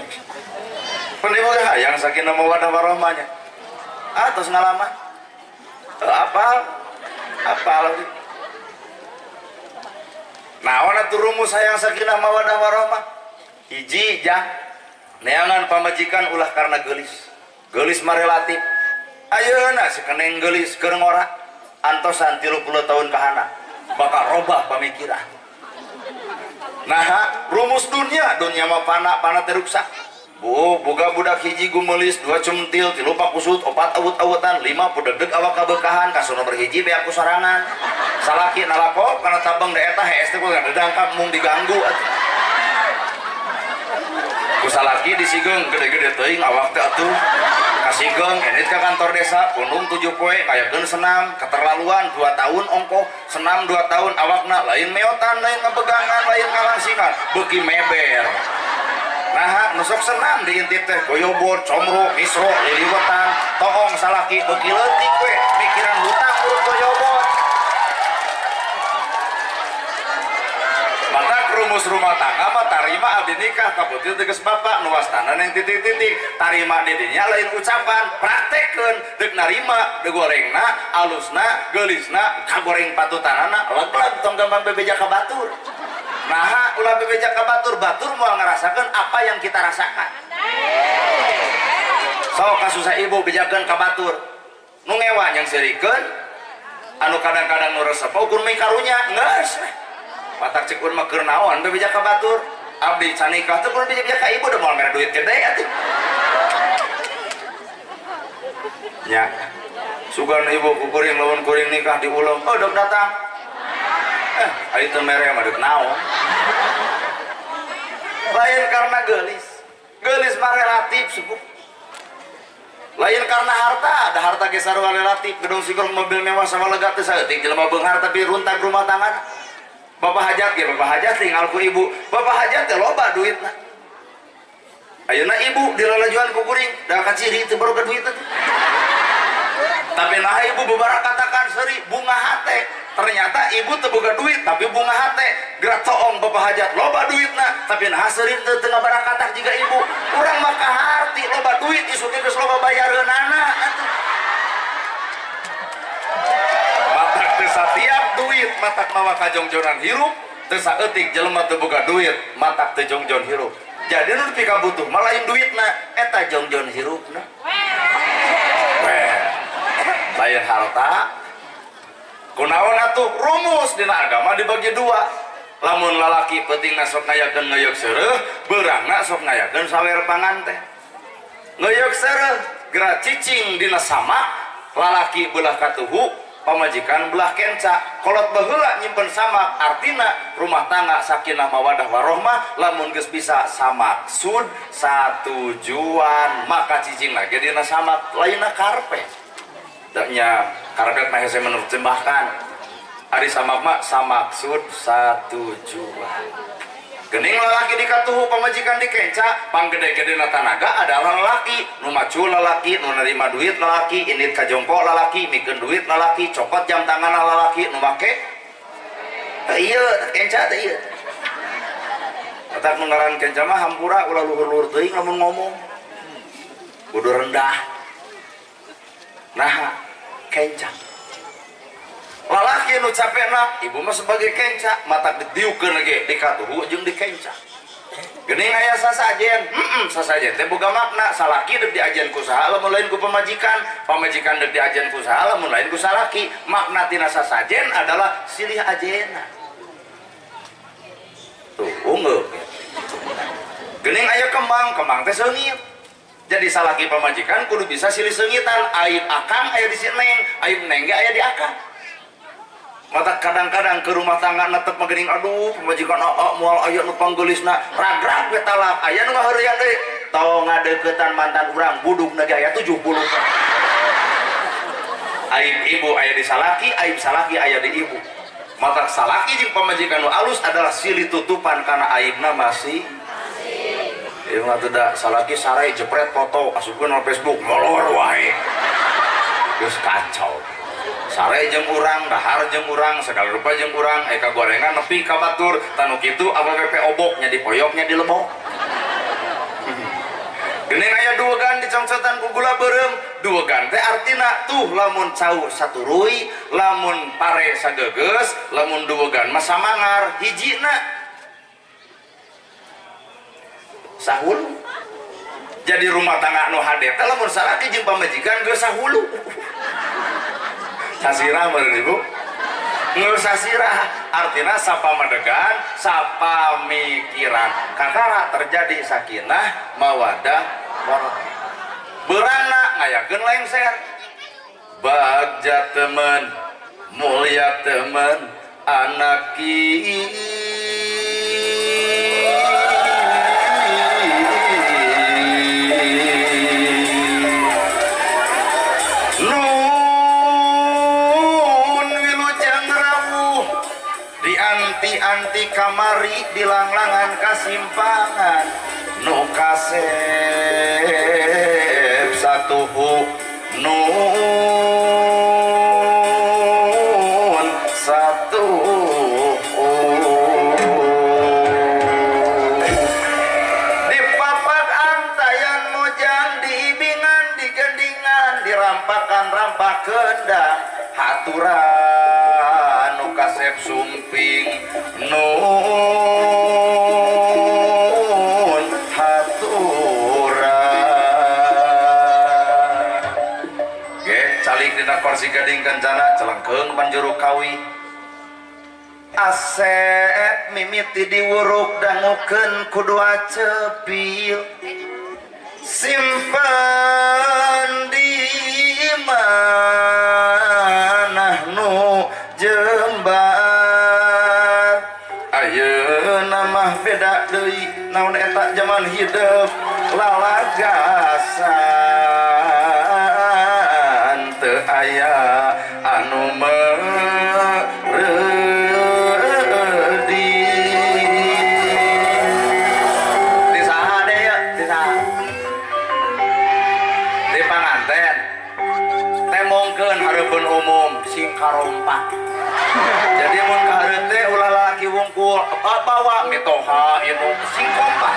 Pan ibu ge hayang sakinah mawadah warohmah nya. Ah tos ngalaman. Apal apal. Naon atuh rumus hayang sakinah mawadah warohmah? Hiji jang neangan pamajikan ulah karena geulis. Geulis mah relatif. Ayeuna si keneng geulis keur ngora antosan 30 tahun kahana bakal robah pamikiran. Nah, rumus dunia, dunia mah pana, pana teh ruksak. Bu, boga budak hiji gumelis, 2 cemtil, 3 pakusut, 4 awut-awutan, 5 pudegdeg awak kabeukahan, kasus nomor hiji beak ku sorangan. Salaki nalakop kana tabeng da eta hees teh kudu dangkap mung diganggu atuh. Ku salaki disigeung gede-gede teuing awak teh atuh. Kasigeung enit ka kantor desa, pundung 7 poe ngayakeun senam, keterlaluan 2 tahun ongkoh, senam 2 tahun awakna lain meotan, lain ngabegangan, lain ngalangsingan, beuki meber. Nah, nusok senam diintip teh goyobot, comro, misro, liliwetan, toong salaki beuki leutik we, mikiran hutang urut goyobot. Matak rumus rumah tangga mah tarima abdi nikah kaputil tegas bapak nu wastana neng titik-titik tarima di dinya lain ucapan praktekeun deuk narima deuk gorengna alusna geulisna kagoreng patutanana leg-leg tong gampang bebeja ka batur. Nah, ulah bebeja ka batur, batur moal ngarasakeun apa yang kita rasakan. Sok kasusah ibu bejakeun ka batur. Nu ngewa yang seurikeun anu kadang-kadang nu resep ukur mi karunya geus. Matak cek urang mah keur naon bebeja ka batur. Abdi can nikah teh kudu bebeja ka ibu da moal mere duit gede atuh. Nya. Sugan ibu ku kuring lamun kuring nikah diulung, oh dok datang. Ari teu mere mah deuk naon. Lain karena geulis. Geulis mah relatif suku. Lain karena harta, ada harta ge sarua relatif, gedung sikrong mobil mewah sama lega teh saeutik jelema beunghar tapi runtag rumah tangga. Bapak hajat ge, bapak hajat tinggal ku ibu. Bapak hajat teh loba duitna. Ayeuna ibu dilalajuan ku kuring, da kaciri teu baroga duit teh. Tapi nah ibu beberapa katakan seuri bunga hate. Ternyata ibu teu boga duit tapi bunga hate. Gerak toong bapak hajat loba duitna, tapi nah seuri teu teu ngabarakatak jiga ibu. Urang mah kaharti loba duit isuk geus loba bayareunana atuh. Matak teu satiap duit matak mawa kajongjonan hirup, teu saeutik jelema teu boga duit matak teu jongjon hirup. Jadi nu pikabutuh mah lain duitna, eta jongjon hirupna. Lain harta. Kunaon atuh rumus dina agama dibagi dua. Lamun lalaki peutingna sok ngayakeun ngeuyeuk seureuh, beurangna sok ngayakeun sawer panganten. Ngeuyeuk seureuh geura cicing dina samak, lalaki beulah katuhu, pamajikan belah kenca. Kolot baheula nyimpen samak, artina rumah tangga sakinah mawadah warohmah lamun geus bisa samaksud satujuan, maka cicing lagi dina samak, lainna karpet. Nya karpet mah hese menerjemahkan. Ari samak mah samaksud satujuan. Gening lalaki dikatuhu pamajikan dikenca, panggede-gedena tanaga adalah lalaki, nu macul lalaki, nu nerima duit lalaki, indit ka jongko lalaki, mikeun duit lalaki, cokot jam tangan lalaki, nu make teu ieu kenca teu ieu. Matak nu ngaran kenca mah hampura ulah luhur-luhur teuing lamun ngomong. Kudu rendah. Nah, kenca. Lalaki nu capekna, ibu mah sebagai kenca, matak didiukeun ge dikatuhu jeung dikenca. Geuning aya sasajen, sasajen teh boga makna salaki deuk diajen ku saha lamun lain ku pamajikan, pamajikan deuk diajen ku saha lamun lain ku salaki. Makna tina sasajen adalah silih ajena. Tuh, unggul. Geuning aya kembang, kembang teh seungit. Jadi salaki pamajikan kudu bisa silih seungitan, aib akang aya di si neng, aib neng ge aya di akang. Mata kadang-kadang ke rumah tangga netep magening aduh pamajikan aa moal aya nu panggelisna ragrag we talak aya nu ngaheureyan deui tong ngadeukeutan mantan urang budugna ge aya 70. Aib ibu aya di salaki, aib salaki aya di ibu. Mata salaki jeung pamajikan nu alus adalah silih tutupan kana aibna masih. Ieu mah teu da salaki sarai jepret foto asupkeun na Facebook molor wae. Geus kacau. Sare jeung urang, dahar jeung urang, segala rupa jeung urang, eka gorengan nepi ka batur, tanu kitu awewe oboknya dipoyoknya dilebok. Geuning aya duwegan dicongcotan ku gula beureum, duwegan teh artina tuh lamun cau saturuy, lamun pare sageugeus, lamun duwegan mah samangar, hijina sahulu. Jadi rumah tangga nu hade teh lamun salaki jeung pamajikan geus sahulu. Sasirah meureun ibu ngeus sasirah artina sapamadegan sapamikiran kakara terjadi sakinah mawadah warahmah beurangna ngayakeun lengser bagja temen mulia temen anak anti kamari dilanglangan kasimpangan nu kasep satuhu nun satuhu dipapak antayan mojang diibingan digendingan dirampakan rampak kendang haturan nu kasep sumping nun haturan ge calik dina kursi gading kencana celengkeung panjuru kawi asep mimiti diwuruk dangukeun ku dua cepil simpen di manah nu jembar ayeuna mah beda deui naon eta jaman hidup lalagasan teu aya anu meuredi di saha deui ya di saha di panganten temongkeun hareupeun umum sing karompak. Jadi mun kahareup teh ulah lalaki wungkul bawa mitoha ieu sing kompak.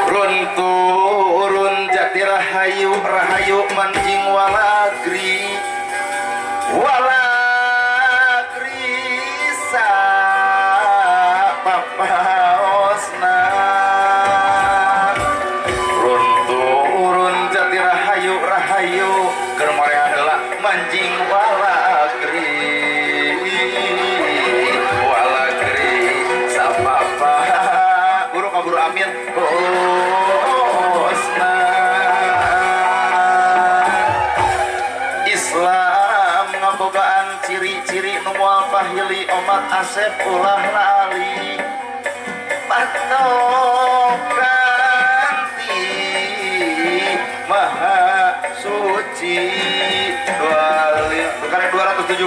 Runturun jati rahayu rahayu manjing walagri walagri sapapaosna. Runturun jati rahayu rahayu keur morean heula manjing walagri walagri sapapa guru kaburu amin osna. Islam ngabogaan ciri-ciri nu moal pahili omat asep ulah lali patokan ti maha suci 270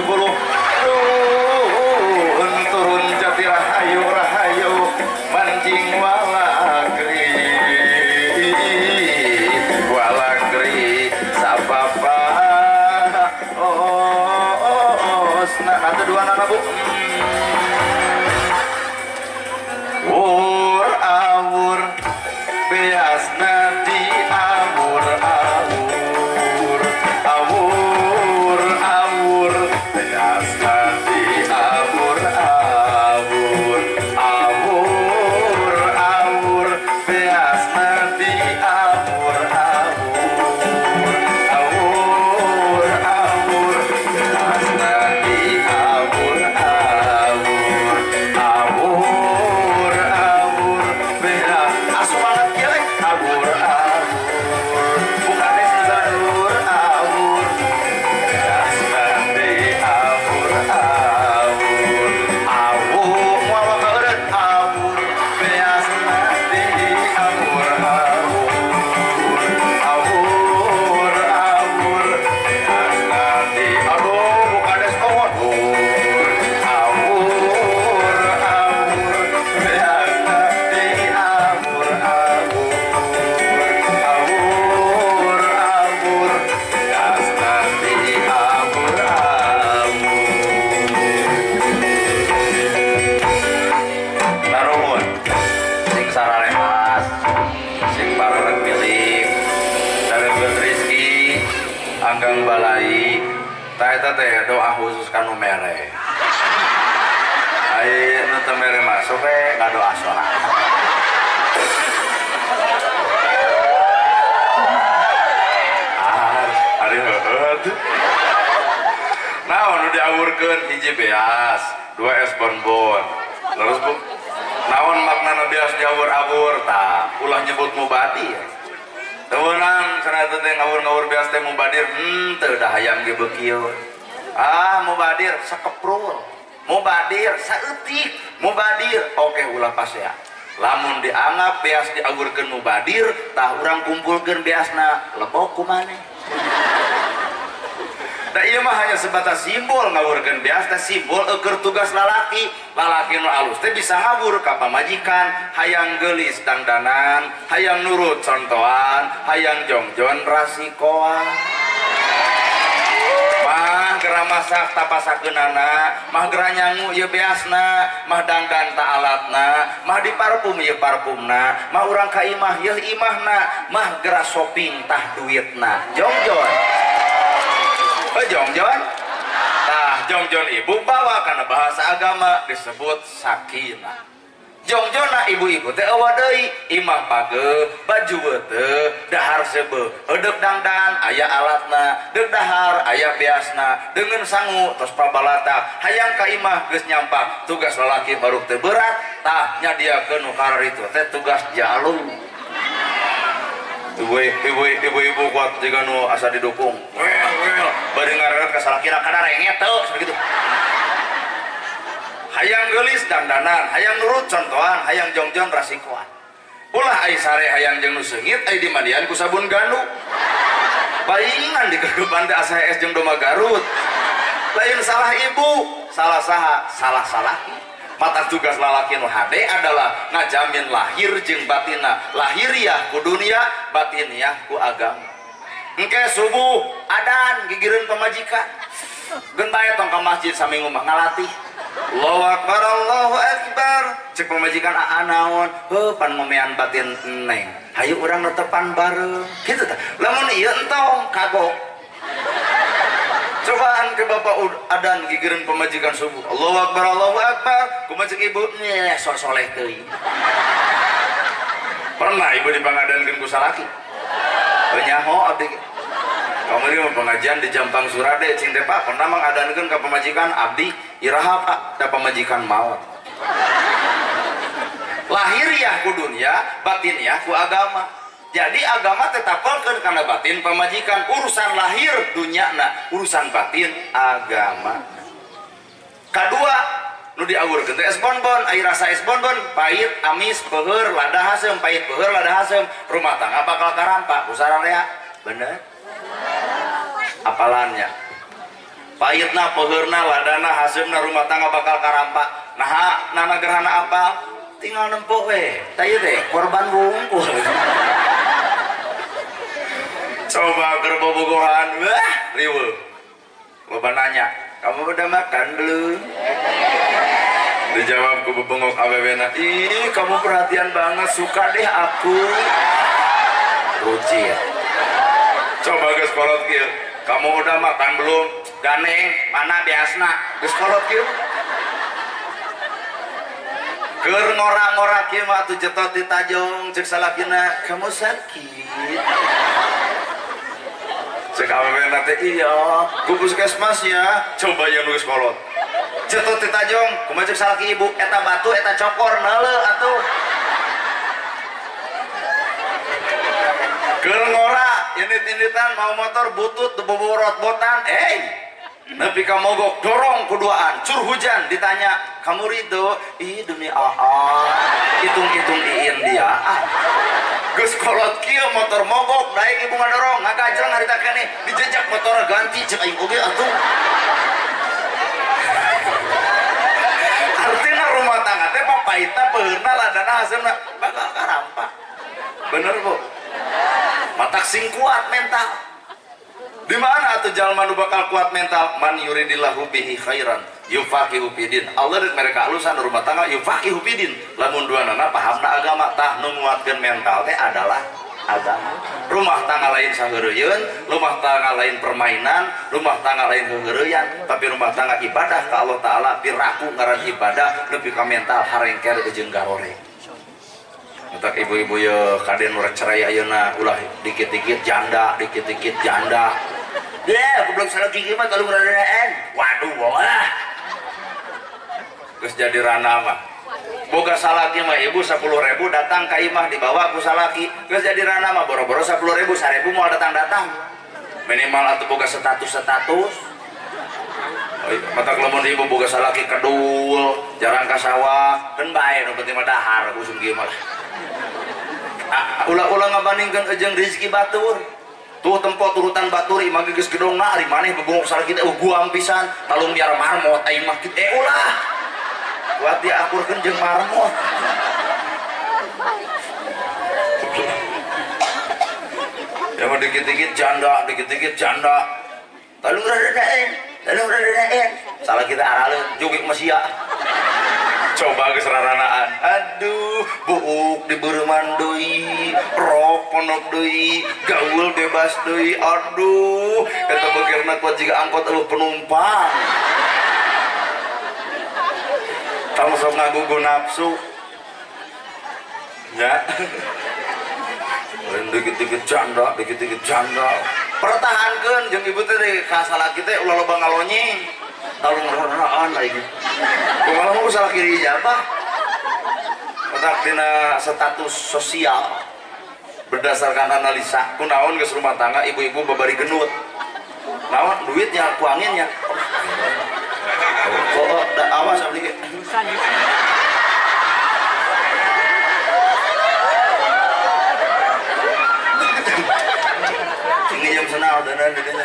turun jati rahayu rahayu manjing walagri walagri sapapa osna nanti dua nana bu wur awur beasna di awur awur awur awur beasna Tah eta teh doa khusus ka nu mere. Ai nu teu mere masuk we ngadoa sorangan. Ah, ari heueuh. Naon nu diawurkeun hiji beas, dua es bonbon. Terus bu, naon maknana beas diawur-awur tah, ulah nyebut mubadi ya. Teunang cenah teh ngawur-ngawur beas teh mubadir, teu da hayam ge beukieu. Ah, mubadir sakeprul, mubadir saeutik, mubadir oke ulah pasea. Lamun dianggap beas diawurkeun mubadir, tah urang kumpulkeun beasna, lebok ku maneh. Da ieu mah hanya sebatas simbol ngawurkeun beas teh simbol eueur tugas lalaki. Lalaki nu alus teh bisa ngawur ka pamajikan, hayang geulis dangdanan, hayang nurut contohan, hayang jongjon rasikoan. Mah geura masak tapasakeunana, mah geura nyangu ieu beasna, mah dangdan ta alatna, mah diparfum ieu parfumna, mah urang ka imah ieu imahna, mah geura shopping tah duitna. Jongjon. Oh, jongjon. Tah jongjon ibu bawa karena bahasa agama disebut sakinah. Jongjonna ibu-ibu teh eueuh deui, imah pageuh, baju teu, dahar seubeuh, eudeup dangdan aya alatna, deuk dahar aya beasna, deungeun sangu tos pabalatak, hayang ka imah geus nyampak, tugas lalaki baru teu berat, tah nyadiakeun nu kararitu teh tugas jalu. Ibu-ibu kuat jiga nu asa didukung. Well, bari ngareret ka salakina kadarenget teu begitu. Hayang geulis dangdanan, hayang nurut contohan, hayang jongjon rasikoan. Ulah ai sare hayang jeung nu seungit ai dimandian ku sabun ganu. Palingan dikegeban teh asa es jeung domba Garut. Lain salah ibu, salah saha, salah salaki. Mata tugas lalaki nu hade adalah ngajamin lahir jeung batinna, lahiriah ku dunia, batiniah ku agama. Engke subuh adan gigireun pamajikan. Geun bae tong ka masjid saminggu mah ngalatih. Allahu akbar, Allahu akbar. Cek pamajikan aa naon? Heuh pan ngomean batin neng. Hayu urang netepan bareng. Kitu tah. Lamun ieu entong kagok. Cobaan ke bapak adan gigireun pamajikan subuh. Allahu akbar, Allahu akbar. Kumaha cek ibu? Nyeh sok soleh teuing. Pernah ibu dipangadankeun ku salaki? Teu nyaho abdi. Kamari mah pengajian di Jampang Surade cing teh Pak, pernah mangadankeun ka pamajikan abdi iraha Pak, da pamajikan maot. Lahiriah ku dunia, batiniah ku agama. Jadi agama tetapelkeun kana batin pamajikan, urusan lahir dunyana, urusan batin agama. Kadua nu diawurkeun teh es bonbon, ai rasa es bonbon pahit, amis, peuheur, lada haseum, pahit peuheur, lada haseum, rumah tangga bakal karampa ku sararea. Bener? Apalannya. Pahitna, peuheurna, ladana, haseumna rumah tangga bakal karampa. Naha nana gerhana apal? Tinggal nempo we. Tah ieu teh korban wungkul. Coba keur bobogohan, wah riweuh. Loba nanya, kamu udah makan belum? Dijawab ku bebengok awewena, ih kamu perhatian banget, suka deh aku. Rucit. Coba geus kolot kieu, kamu udah makan belum? Ganeng, mana biasna? Geus kolot kieu. Keur ngora-ngora kieu mah atuh jetot di tajong, ceuk salakina, kamu sakit. Cek awewena teh iya, ku puskesmas ya. Coba yang nulis kolot. Jetot di tajong, kumaha cek salaki ibu, eta batu eta cokor neuleuh atuh. Keur ngora, indit-inditan mau motor butut boborot botan, nepi ka mogok dorong kuduaan, cur hujan ditanya, kamu ridho? Ih demi Allah, hitung-hitung iin dia. Ah. Geus kolot kieu motor mogok, daek ibu ngadorong, ngagajreng harita keneh, dijejak motor ganti cek aing oge atuh. Artinya rumah tangga teh papaita peuheurna ladana haseumna bakal karampa. Bener Bu? Matak sing kuat mental. Di mana atuh jalma nu bakal kuat mental? Man yuridillahu bihi khairan yufaqihu fidin. Allah rek mereka alusan rumah tangga yufaqihu fidin. Lamun duanana pahamna agama tah nu nguatkeun mental teh adalah Agama. Rumah tangga lain saheureuyun, rumah tangga lain permainan, rumah tangga lain heureuyan, tapi rumah tangga ibadah ka Allah Ta'ala piraku ngaran ibadah nepi ka mental harengker jeung garore. Matak ibu-ibu ye kaden nu rek cerai ayeuna ulah dikit-dikit janda, dikit-dikit janda. Ya, goblok salaki ieu mah talung rarean. Waduh, wah. Geus jadi rana mah. Boga salaki mah ibu 10.000 datang ka imah dibawa ku salaki. Geus jadi rana mah boro-boro 10.000, 1.000 moal datang-datang. Minimal atuh boga status-status. Matak lamun ibu boga salaki kedul, jarang ka sawah, keun bae nu penting mah dahar usum kieu mah. Ulah-ulah ngabandingkeun jeung rezeki batur. Tuh tempo turutan batur imah geus gedongna ari maneh bebongok salaki teh guam pisan, talung biar marmot aing mah kitu ulah. Buat diakurkeun jeung marmot. Ya mah dikit-dikit janda, dikit-dikit janda. Talung radaen, talung radaen. Salah kita araleun jugik mah sia. Coba geus raranaan. Aduh, buuk dibeureman deui, rok pondok deui, gaul bebas deui. Aduh, eta beukirna kuat jiga angkot eueuh penumpang. Tong sok ngagugu nafsu. Ya. Dikit-dikit janda, dikit-dikit janda. Pertahankeun jeung ibu teh ka salaki teh ulah loba ngalonyeng. Talung raraan lagi. Kumaha mah salah kiri ijabah. Otak dina status sosial berdasarkan analisa kunaon geus rumah tangga ibu-ibu babari genut. Naon duitnya ku anginnya. Oh, da awas abdi ge. Ini jam senal danan dadanya.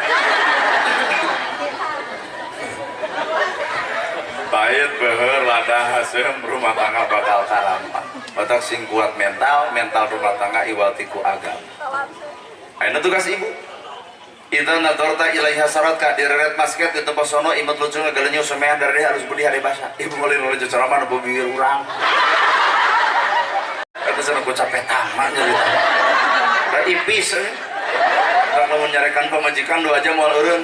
Pahit beher lada haseum rumah tangga bakal karampa. Batak sing kuat mental, mental rumah tangga iwal tiku agama. Ayeuna tugas ibu. Ida nadorta ilaiha saratka direret masket di tempat sono imut lucu ngagelenyu semean dari harus budi hari basah. Ibu boleh nulis ceramah nu bibir urang. Eta cenah ku capek taman nyarita. Da ipis euy. Da lamun nyarekan pamajikan 2 jam moal eureun.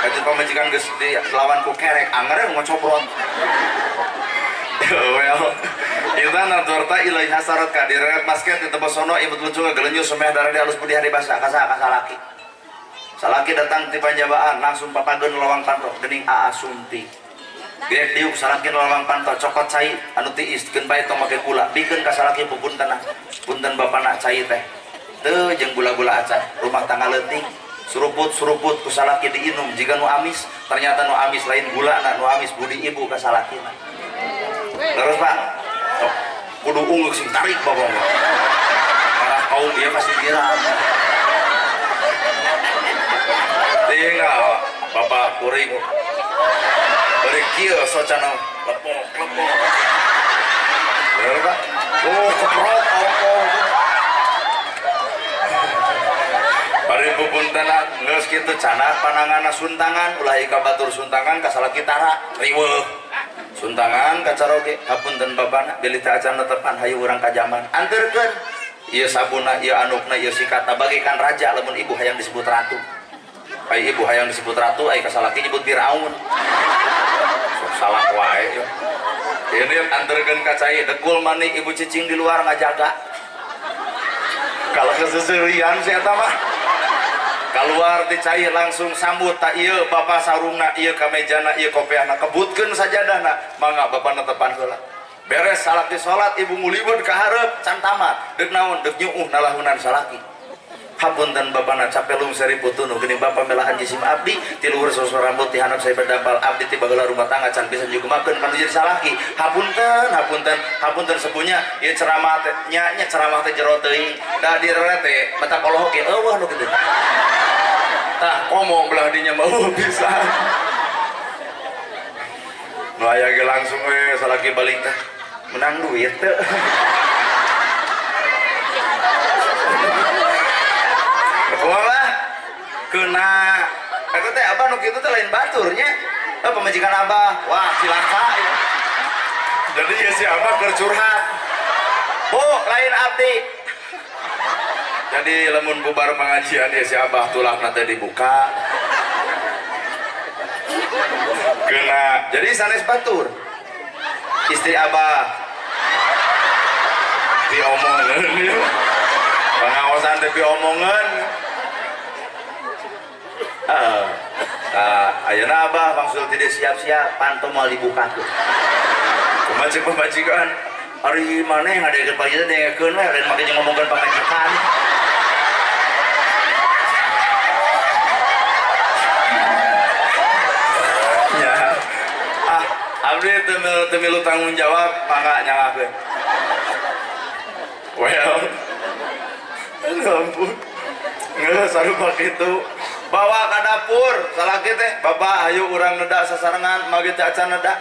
Kajian pamajikan geus dilawan ku kerek angger ngocobrot. Well, ida nadorta ilaiha saratka direret masket di tempat sono imut lucu ngagelenyu semean dari harus budi hari basah kasaha kasalaki. Salaki datang di Panjabaan langsung papageun lawang panto geuning aa sunti. Geus diuk salaki lawang panto cokot cai anu tiis keun bae tong make gula bikeun ka salaki pupuntenna. Punten bapana cai teh. Teu jeung gula-gula acan rumah tangga leutik suruput-suruput ku salaki diinum jiga nu amis ternyata nu amis lain gulana nu amis budi ibu ka salakina. Terus Pak, tok kudu unggul sing tarik bapak mah. Marah kaum ieu kasingkiran. Tinggal bapak kuring bari kieu socana lepok lepok. Bener Pak? Oh keprot ongkoh. Bari pupuntenna geus kitu canah pananganna suntangan ulah ka batur suntangan ka salaki tara riweuh. Suntangan ka caroge hapunten babana bilih teh acan netepan hayu urang ka jaman anterkeun ieu sabunna ieu anukna ieu sikatna bagikan raja lamun ibu hayang disebut ratu. Ai ibu hayang disebut ratu, ai kasalaki nyebut Firaun. Sok salah wae yo. Ini anterkeun ka cai dekul mani ibu cicing di luar ngajaga. Kalau keseserian si eta mah. Keluar ti cai langsung sambut ta ieu bapa sarungna, ieu kamejana, ieu kopiahna, kebutkeun sajadahna, mangga bapa netepan heula. Beres salaki salat ibu ngulibud ka hareup can tamat. Deuk naon deuk nyuuh nalahunan salaki. Hapunten bapana capek lungseri putunu geuning bapa melahan jisim abdi ti luhur sosok rambut ti handap saya berdampal abdi ti baheula rumah tangga can bisa nyugemakeun kanu jadi salaki. Hapunten hapunten hapunten sepunya ieu ceramah teh nya nya ceramah teh jero teuing da direret teh matak olohok ge eueuh nu kitu. Tah komo belah dinya mah bisa. Nu aya ge langsung we salaki balik teh menang duit teh. Kumaha kena eta teh abah nu kitu teh lain baturnya pamajikan abah wah cilaka ya. Jadi ya si abah keur curhat bu lain abdi Jadi lamun bubar pengajian ya si Abah tulangna teh dibuka. Kena. Jadi sanes batur. Istri Abah diomongan ya. Pengawasan teh diomongan. Ayeuna Abah maksud tidak siap-siap panto moal dibuka tuh. Kumaha ceuk pamajikan? Ari maneh ngadekeun pamajikan dengekeun we lain make jeung ngomongkeun pamajikan. Ya. Ah, abdi teu milu tanggung jawab mangga nyalahkeun. Well. Aduh ampun. Ngeus sarupa kitu. Bawa ka dapur salaki teh bapak ayo urang neda sasarengan mage teh acan neda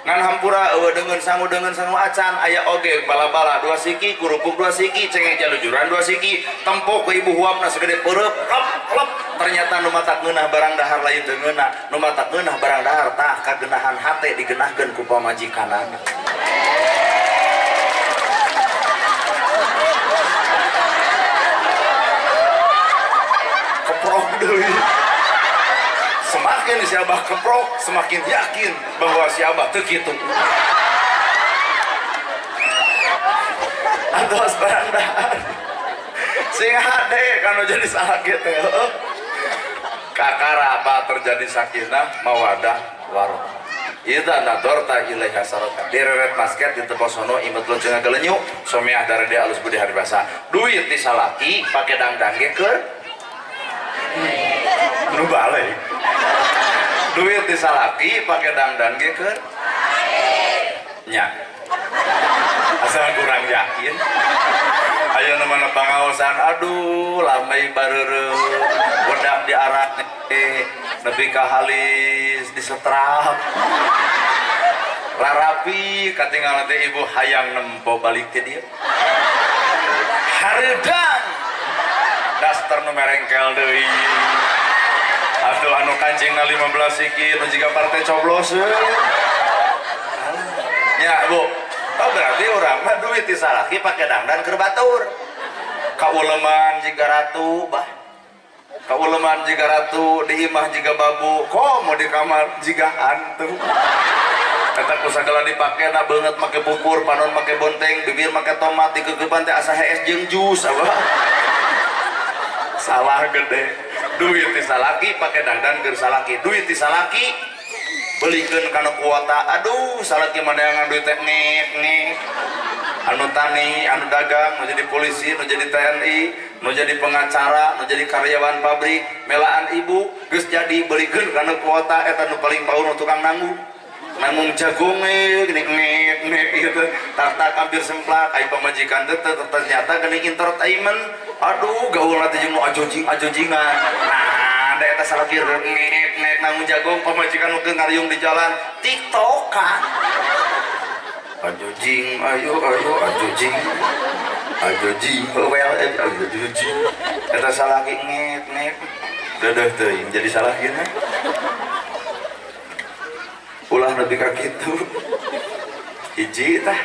ngan hampura eueuh deungeun sangu acan aya oge bala-bala 2 siki kerupuk 2 siki cengek jalujuran 2 siki tempok ke ibu huapna segede peureub lep lep ternyata nu matak ngeunah barang dahar lain teu ngeunah nu matak ngeunah barang dahar tah kagenahan hate digenahkeun ku pamajikanana. Keprok deui. Semakin si Abah keprok, semakin yakin bahwa si Abah teu kitu. Atos barang dahar. Sing hade kanu jadi salaki teh. Kakara apa terjadi sakinah, mawadah, warahmah. Idza nadorta ilaiha sarata. Direret basket di teposono imet lo jeung galenyu, someah darede alus budi hari basa. Duit di salaki pake dangdang ge keur nu balik. Duit di salaki pake dangdan ge keur nya. Asal kurang yakin. Ayo mana pangaosan aduh lamai bareureum wedak diarak nepi ka halis disetrap. Rarapi katingal teh ibu hayang nempo balik teh dieu. Hareudang daster nu merengkel deui. Atuh anu kancingna 15 siki nu jiga partai coblos. Ya, Bu. Oh berarti urang mah duit ti salaki pake dangdan keur batur. Kauleman jiga ratu, bah. Kauleman jiga ratu, di imah jiga babu, komo di kamar jiga hantu. Eta ku sagala dipake na beungeut make pupur, panon make bonteng, bibir make tomat, dikeukeupan teh asa hees jeung jus apa. Salah gede. Duit ti salaki pake dangdan keur salaki. Duit ti salaki belikeun kana kuota. Aduh, salaki maneangan duit teh ngek ngek. Anu tani, anu dagang, nu jadi polisi, nu jadi TNI, nu jadi pengacara, nu jadi karyawan pabrik, melaan ibu geus jadi belikeun kana kuota eta nu paling baur nu tukang nanggung. Nanggung jagung gini ngek ngek gitu. Tak-tak hampir semplak ai pamajikan teh ternyata geuning entertainment. Aduh, gaul teh jeung nu ajojing-ajojingan. Nah, da eta salaki ngek ngek nanggung jagung pamajikan nu keur ngariung di jalan TikTokan. Ajojing, ayo ayo ajojing. Ajojing, well ajojing. Eta salaki ngek ngek. Dedeuh teuing jadi salakina. Ulah nepi ka kitu. Hiji tah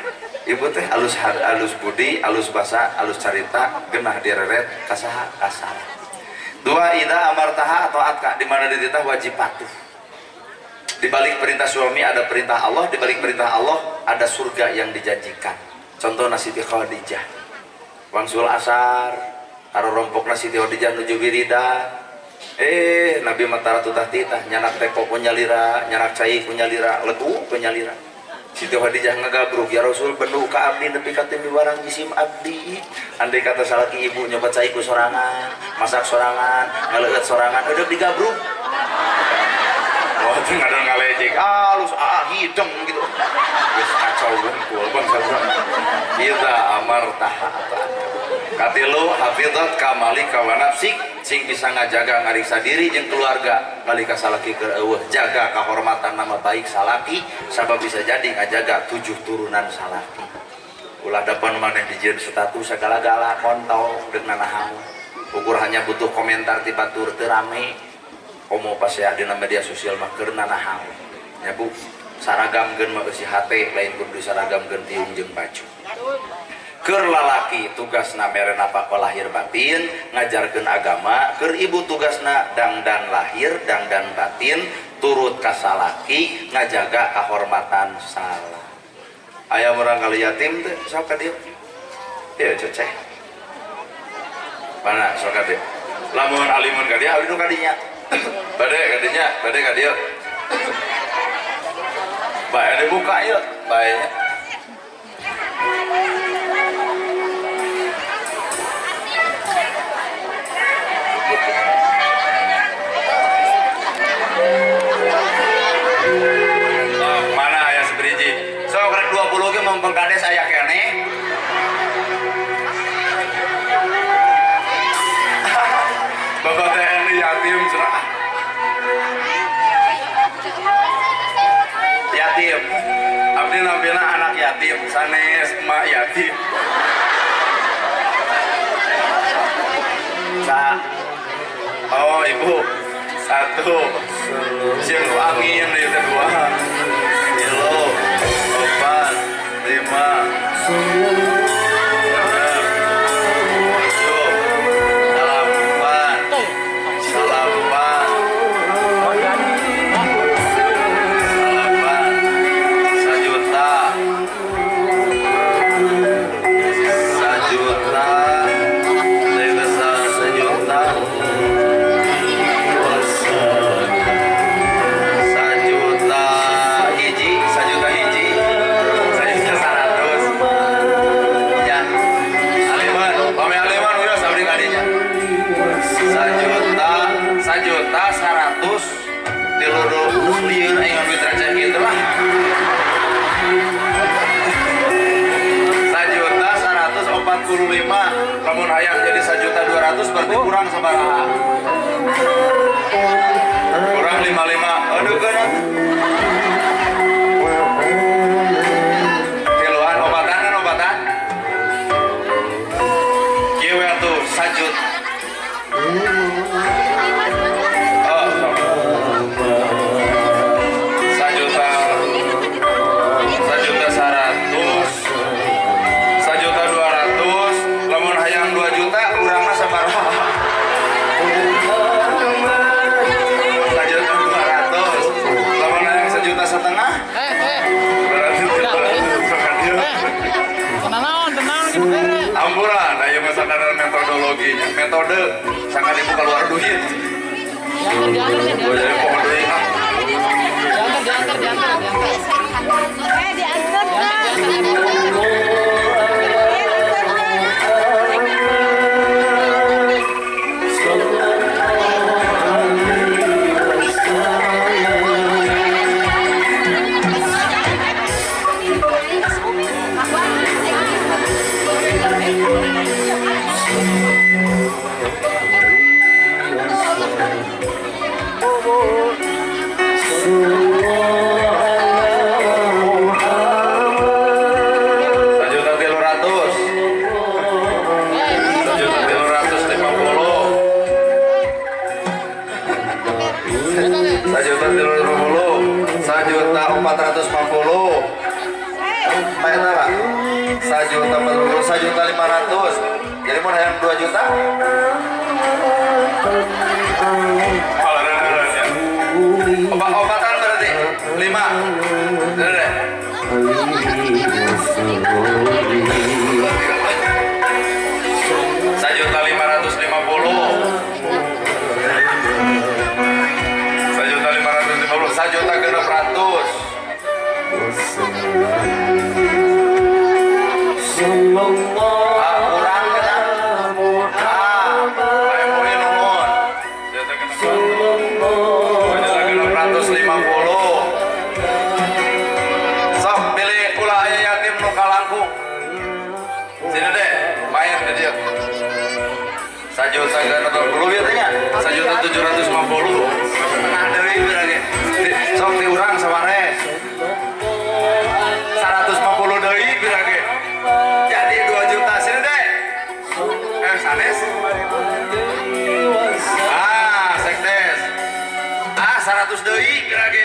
ibu teh alus alus budi, alus basa, alus carita, genah direret kasaha kasar. Dua ida amartaha atau atka di mana dititah wajib patuh. Di balik perintah suami ada perintah Allah, di balik perintah Allah ada surga yang dijanjikan. Contoh Siti Khadijah. Wangsul asar, karo rompokna Siti Khadijah nuju wiridan. Nabi matara tutah titah nyanak teko kunyalira, nyanak cai kunyalira, legu kunyalira. Siti Khadijah ngagabruk, ya Rasul bendu ka abdi nepi ka teu miwarang jisim abdi. Andai kata salaki ibu nyoba cai ku sorangan, masak sorangan, ngaleueut sorangan, eueuh digabruk. Wah, teu ngadon ngalejek, alus hideng gitu. Geus kacau gungkul bangsa urang. Idza amartaha katilu hafizat kamalika wa nafsik sing bisa ngajaga ngariksa diri jeung keluarga nalika salaki keur eueuh jaga kehormatan nama baik salaki sabab bisa jadi ngajaga 7 turunan salaki ulah dapan maneh dijieun status sagala-gala kontol deuk nanahaon ukur hanya butuh komentar ti batur teu rame komo pasea dina media sosial mah keur nanahaon nya Bu saragamkeun mah eusi hate lain kudu disaragamkeun tiung jeung baju. Keur lalaki tugasna mere nafkah lahir batin, ngajarkeun agama. Keur ibu tugasna dangdan lahir, dangdan batin, turut ka salaki, ngajaga kahormatan salah. Aya murang kali yatim teh sok ka dieu. Ieu ceceh. Mana sok ka dieu? Lamun alimun ka dieu, abdi nu ka dinya. Bade ka dinya, bade ka dieu. Bae dibuka ieu, bae nya. Mana aya seberiji? Sok rek 20 ge mumpung kades aya keneh. Bapak TNI yatim cenah. Yatim. Abdi nampilna anak yatim, sanes emak yatim. Sa. Oh, ibu. Satu. Sieun ku angin ieu teh 2. 3, 4, 5, 6, 7, 8, 9, 1 juta, 1 juta, 1 juta, 1 juta hiji, 1 juta hiji, 1 juta 100. Ya, aliman, pami aliman udah sabri kadinya. 1 juta, 1 juta 100, tilu lieur aing duit receh kitu lah. 1 juta 145, lamun hayang jadi 1 juta 200 berarti kurang sabaraha? Kurang 55. Aduh keun. Tiluan obatan kan obatan? Kieu we atuh 1 juta. Oh, sok. 1 juta, 1 juta 100, 1 juta 200, lamun hayang 2 juta kurangna sabaraha? 1 juta 200, lamun hayang 1,5 juta berarti 300 sok dieu. Tenang, tenang gitu bere. Ampuran, aya mah sakadar metodologinya, metode sangka dibuka keluar duit. Diantar, diantar, Gua diantar. jadi pokok duit ah. Diantar, diantar, diantar, diantar. Eh, diantar kan? Diantar, diantar. 1 juta 300, 1 juta 350, 1 juta 350, 1 juta 450. Pak eta lah. 1 juta 450, 1 juta 500. Jadi mun hayang 2 juta? Obat-obatan berarti 5. Deh. 1 juta 550, 1 juta 550, 1 juta 600. Ah, kurang kita. Ah, ayo poin nuhun. 1 juta 650. Sok pilih ulah aya yatim nu kalangkung. Sini deh, main ke dia. 1 juta 650 ieu teh nya. 1 juta 750. Setengah deui berarti. Sok diurang sawares. 150 deui berarti. Jadi 2 juta sini deh. Eh, sanes. Ah, sekdes. Ah, 100 deui berarti.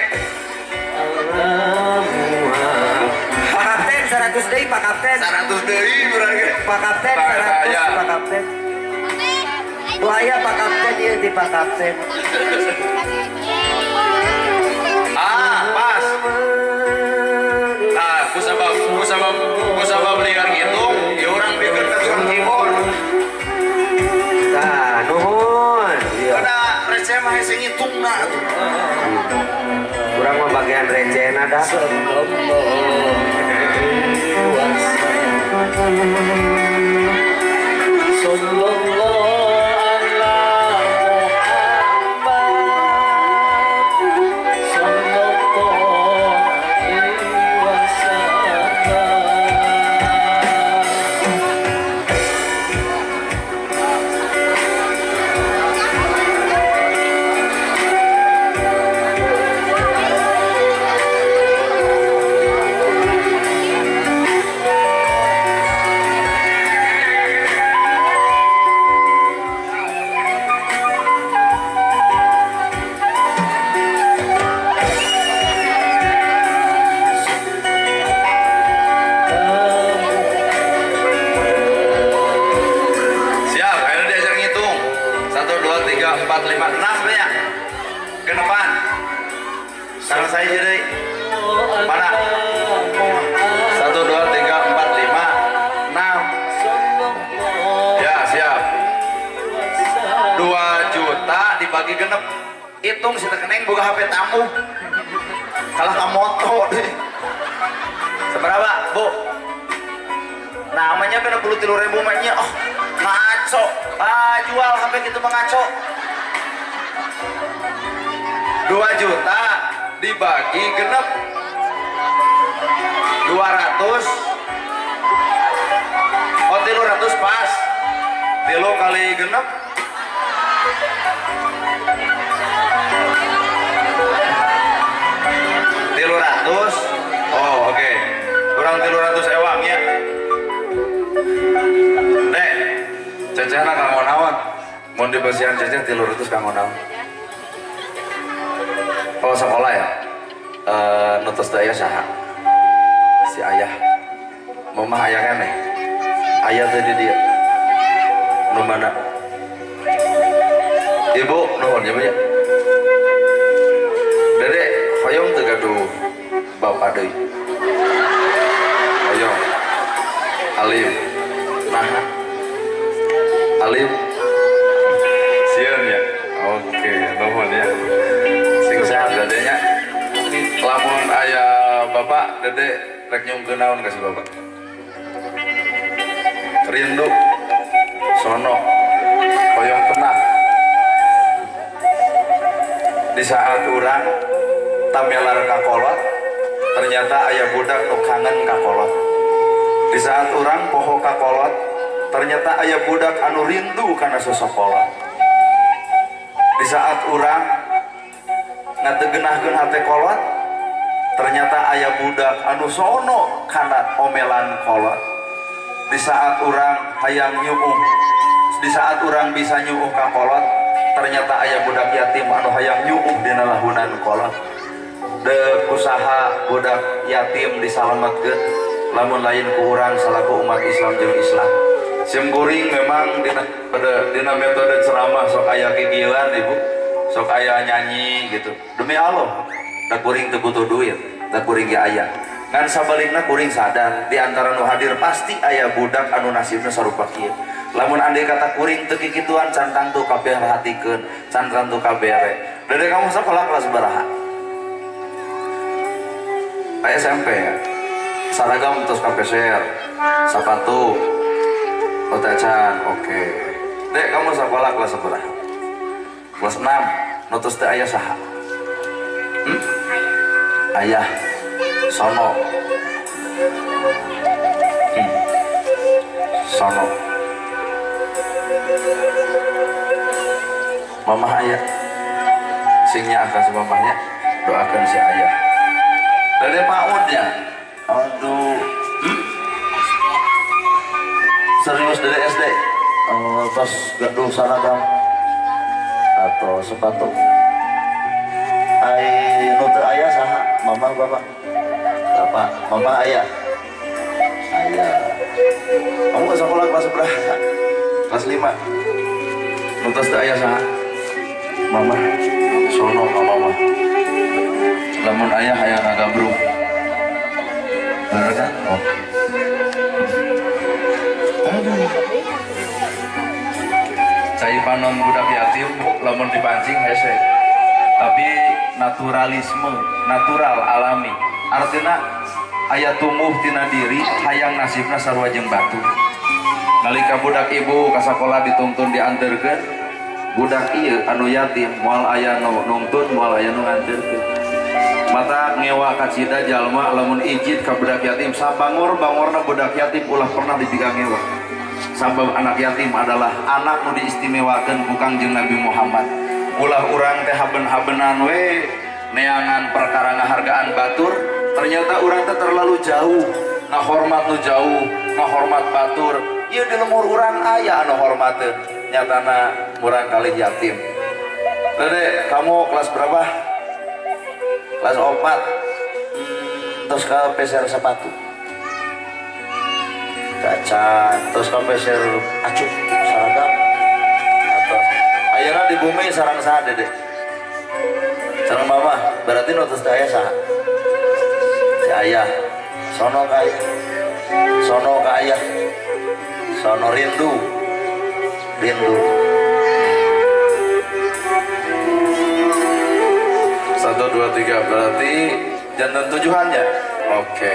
Pak Kapten 100 deui, Pak Kapten. 100 deui berarti. Pak Kapten 100 Pak Kapten. Tuh aya Pak Kapten ieu di Pak Kapten. Ah, pas. Ah, kusabab liar ngitung, ya urang pikeun ka tukang keyboard. Tah, nuhun. Kada receh mah hese ngitungna atuh. Urang mah bagian recehna dah. Siap, akhirnya diajar ngitung. 1, 2, 3, 4, 5, 6 ya. Kenepan. Sekarang saya jadi mana? 1, 2, 3, 4, 5, 6. Ya, siap. 2 juta dibagi genep. Hitung si tekeneng boga HP tamu. Kalah ka moto deh. Seberapa, Bu? Namanya 63.000 mahnya. Oh, ngaco. Ah, jual HP gitu mah ngaco. 2 juta dibagi genep 200. Oh, 300 pas. 3 kali genep 300. Oh, oke. Kurang 300 ewang ya. Dek, cecehna kanggo naon? Mun dibasihan ceceh 300 kanggo naon? Oh, sekolah ya? Nutus daya saha? Si ayah. Mamah ayah keneh. Ayah tadi dia. Nu mana? Ibu nuhun ya, Bu ya. Dede, hoyong teu gaduh bapak deui. Hoyong. Alim. Nah. Alim. Sieun ya. Oke, nuhun ya. Sing sehat dedenya. Lamun aya bapak, dede rek nyungkeun naon ka si bapak? Rindu. Sono. Hoyong tenang. Di saat urang tamelar ka kolot, ternyata aya budak nu kangen ka kolot. Di saat urang poho ka kolot, ternyata aya budak anu rindu kana sosok kolot. Di saat urang ngategenahkeun hate kolot, ternyata aya budak anu sono kana omelan kolot. Di saat urang hayang nyuuh, di saat urang bisa nyuuh ka kolot, ternyata aya budak yatim anu hayang nyuuh dina lahunan kolot. Deuk usaha budak yatim disalametkeun lamun lain ku urang salaku umat Islam jeung Islam. Sim kuring memang dina metode ceramah sok aya kikieuan ibu, sok aya nyanyi gitu. Demi Allah, da kuring teu butuh duit, da kuring ge aya. Ngan sabalikna kuring sadar di antara nu hadir pasti aya budak anu nasibna sarupa kieu. Lamun andai kata kuring teu kikituan can tangtu kabeh perhatikeun, can tangtu kabere. Dede kamu sekolah kelas baraha? SMP ya. Seragam terus kapeser, sepatu, otacan, oke. Dek kamu sekolah kelas berapa? Kelas 6. Nutus teh ayah saha? Hmm? Ayah. Sono. Sono. Mamah ayah. Singnya akan si mamahnya, doakan si ayah. Dede PAUD-nya. Aduh. Serius dari SD? Terus gaduh seragam atau sepatu. Ai nu teu aya saha? Mama bapak? Bapak, mama ayah. Ayah. Kamu ke sekolah Kelas berapa? Kelas 5. Nu tos teu aya saha? Mama. Sono ka mama. Lamun ayah hayang ngagabruk. Bener kan? Oke. Aduh. Cai panon budak yatim lamun dipancing hese. Tapi naturalisme, natural alami. Artinya aya tumbuh tina diri hayang nasibna sarua jeung batu. Nalika budak ibu ka sakola dituntun dianterkeun, budak ieu anu yatim moal aya nu nungtun, moal aya nu nganterkeun. Mata ngewa kacida jalma lamun ijid ka budak yatim sabangor-bangorna budak yatim ulah pernah dipigang ngewa. Sabab anak yatim adalah anak nu diistimewakeun ku Kangjeng Nabi Muhammad. Ulah urang teh haben-habenan we neangan perkara ngahargaan batur, ternyata urang teh terlalu jauh ngahormat nu jauh, ngahormat batur. Ieu di lemur urang aya anu hormateun, nyatana murang kalih yatim. Dede, kamu kelas berapa? Kelas 4. Terus ke peser sepatu. Kaca, terus ke peser acuh seragam. Atau ayeuna di bumi sarang saha, Dede? Sarang mama, berarti nu tos teu aya saha? Si ayah. Sono ka ayah. Sono ka ayah. Sono rindu. Rindu. 1, 2, 3 berarti jantan tujuannya. Oke.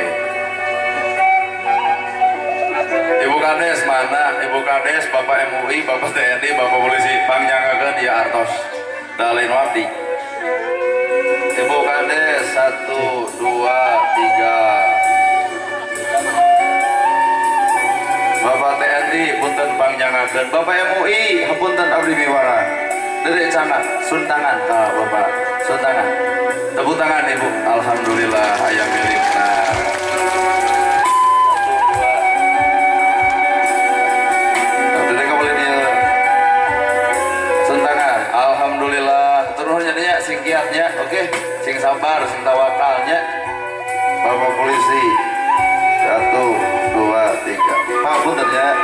Ibu Kades mana? Ibu Kades, Bapak MUI, Bapak TNI, Bapak Polisi, pangnyanggakeun ieu artos. Dalin wabdi. Ibu Kades 1, 2, 3. Bapak TNI punten pangnyanggakeun. Bapak MUI hapunten abdi miwara. Dede cana sun tangan ka Bapak. Sun tangan. Tepuk tangan Ibu. Alhamdulillah aya milikna. 1, 2. Nah, dede ka boleh dia. Sun tangan. Alhamdulillah. Turun nya sing kiatnya, oke. Sing sabar, sing tawakalnya. Bapak polisi. 1, 2, 3. Pak punten ya.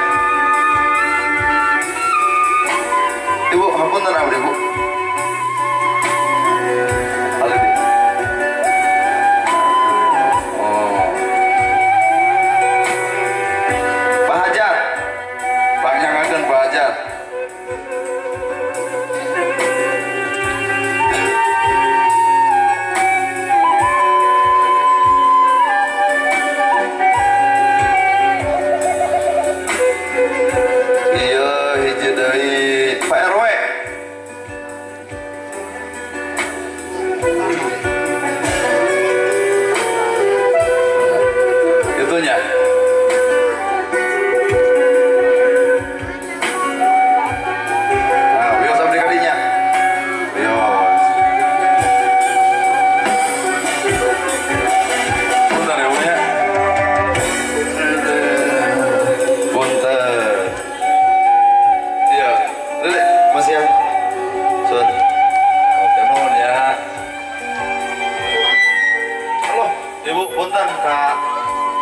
Ibu, hapunten abdi, Bu. Oh. Pak Hajat. Pangnyanggakeun Pak Hajat. Iya, hiji deui Pak RW. Itunya. Nah, wios abdi kadinya. Wios. Punten ya, Bu ya. Punten. Iya, Dede, masih ya. Sun. Oke, nuhun ya. Halo, Ibu, punten Kak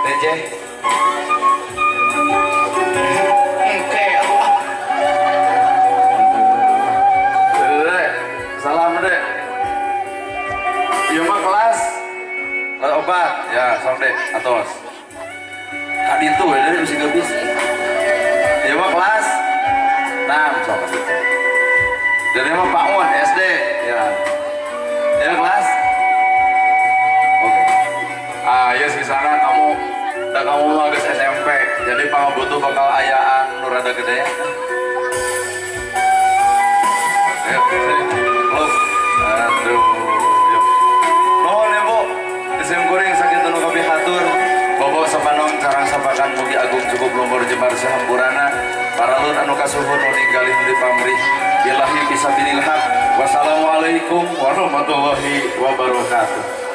TJ. Oke, Dede, salam Dede. Ieu mah kelas 4. Ya, sok Dek, atos. Kaditu we Dede bisi geus. Ieu mah kelas 6 sok. Dede mah Pak Un SD ya. Ya kelas. Oke. Ah, ya sisana kamu da kamu mah geus SMP. Jadi pangabutuh bakal ayaan nu rada gede ya. Ayo, sini. Peluk. Aduh. Yuk. Nuhun ya, Bu. Isim kuring sakitu nu kabeh hatur. Bobo sapanong carang sapakan mugi agung cukup lumpur jembar sahampurana. Paralun anu kasuhun nu ninggalin di pamrih. Billahi fisabilillah. Wassalamualaikum warahmatullahi wabarakatuh.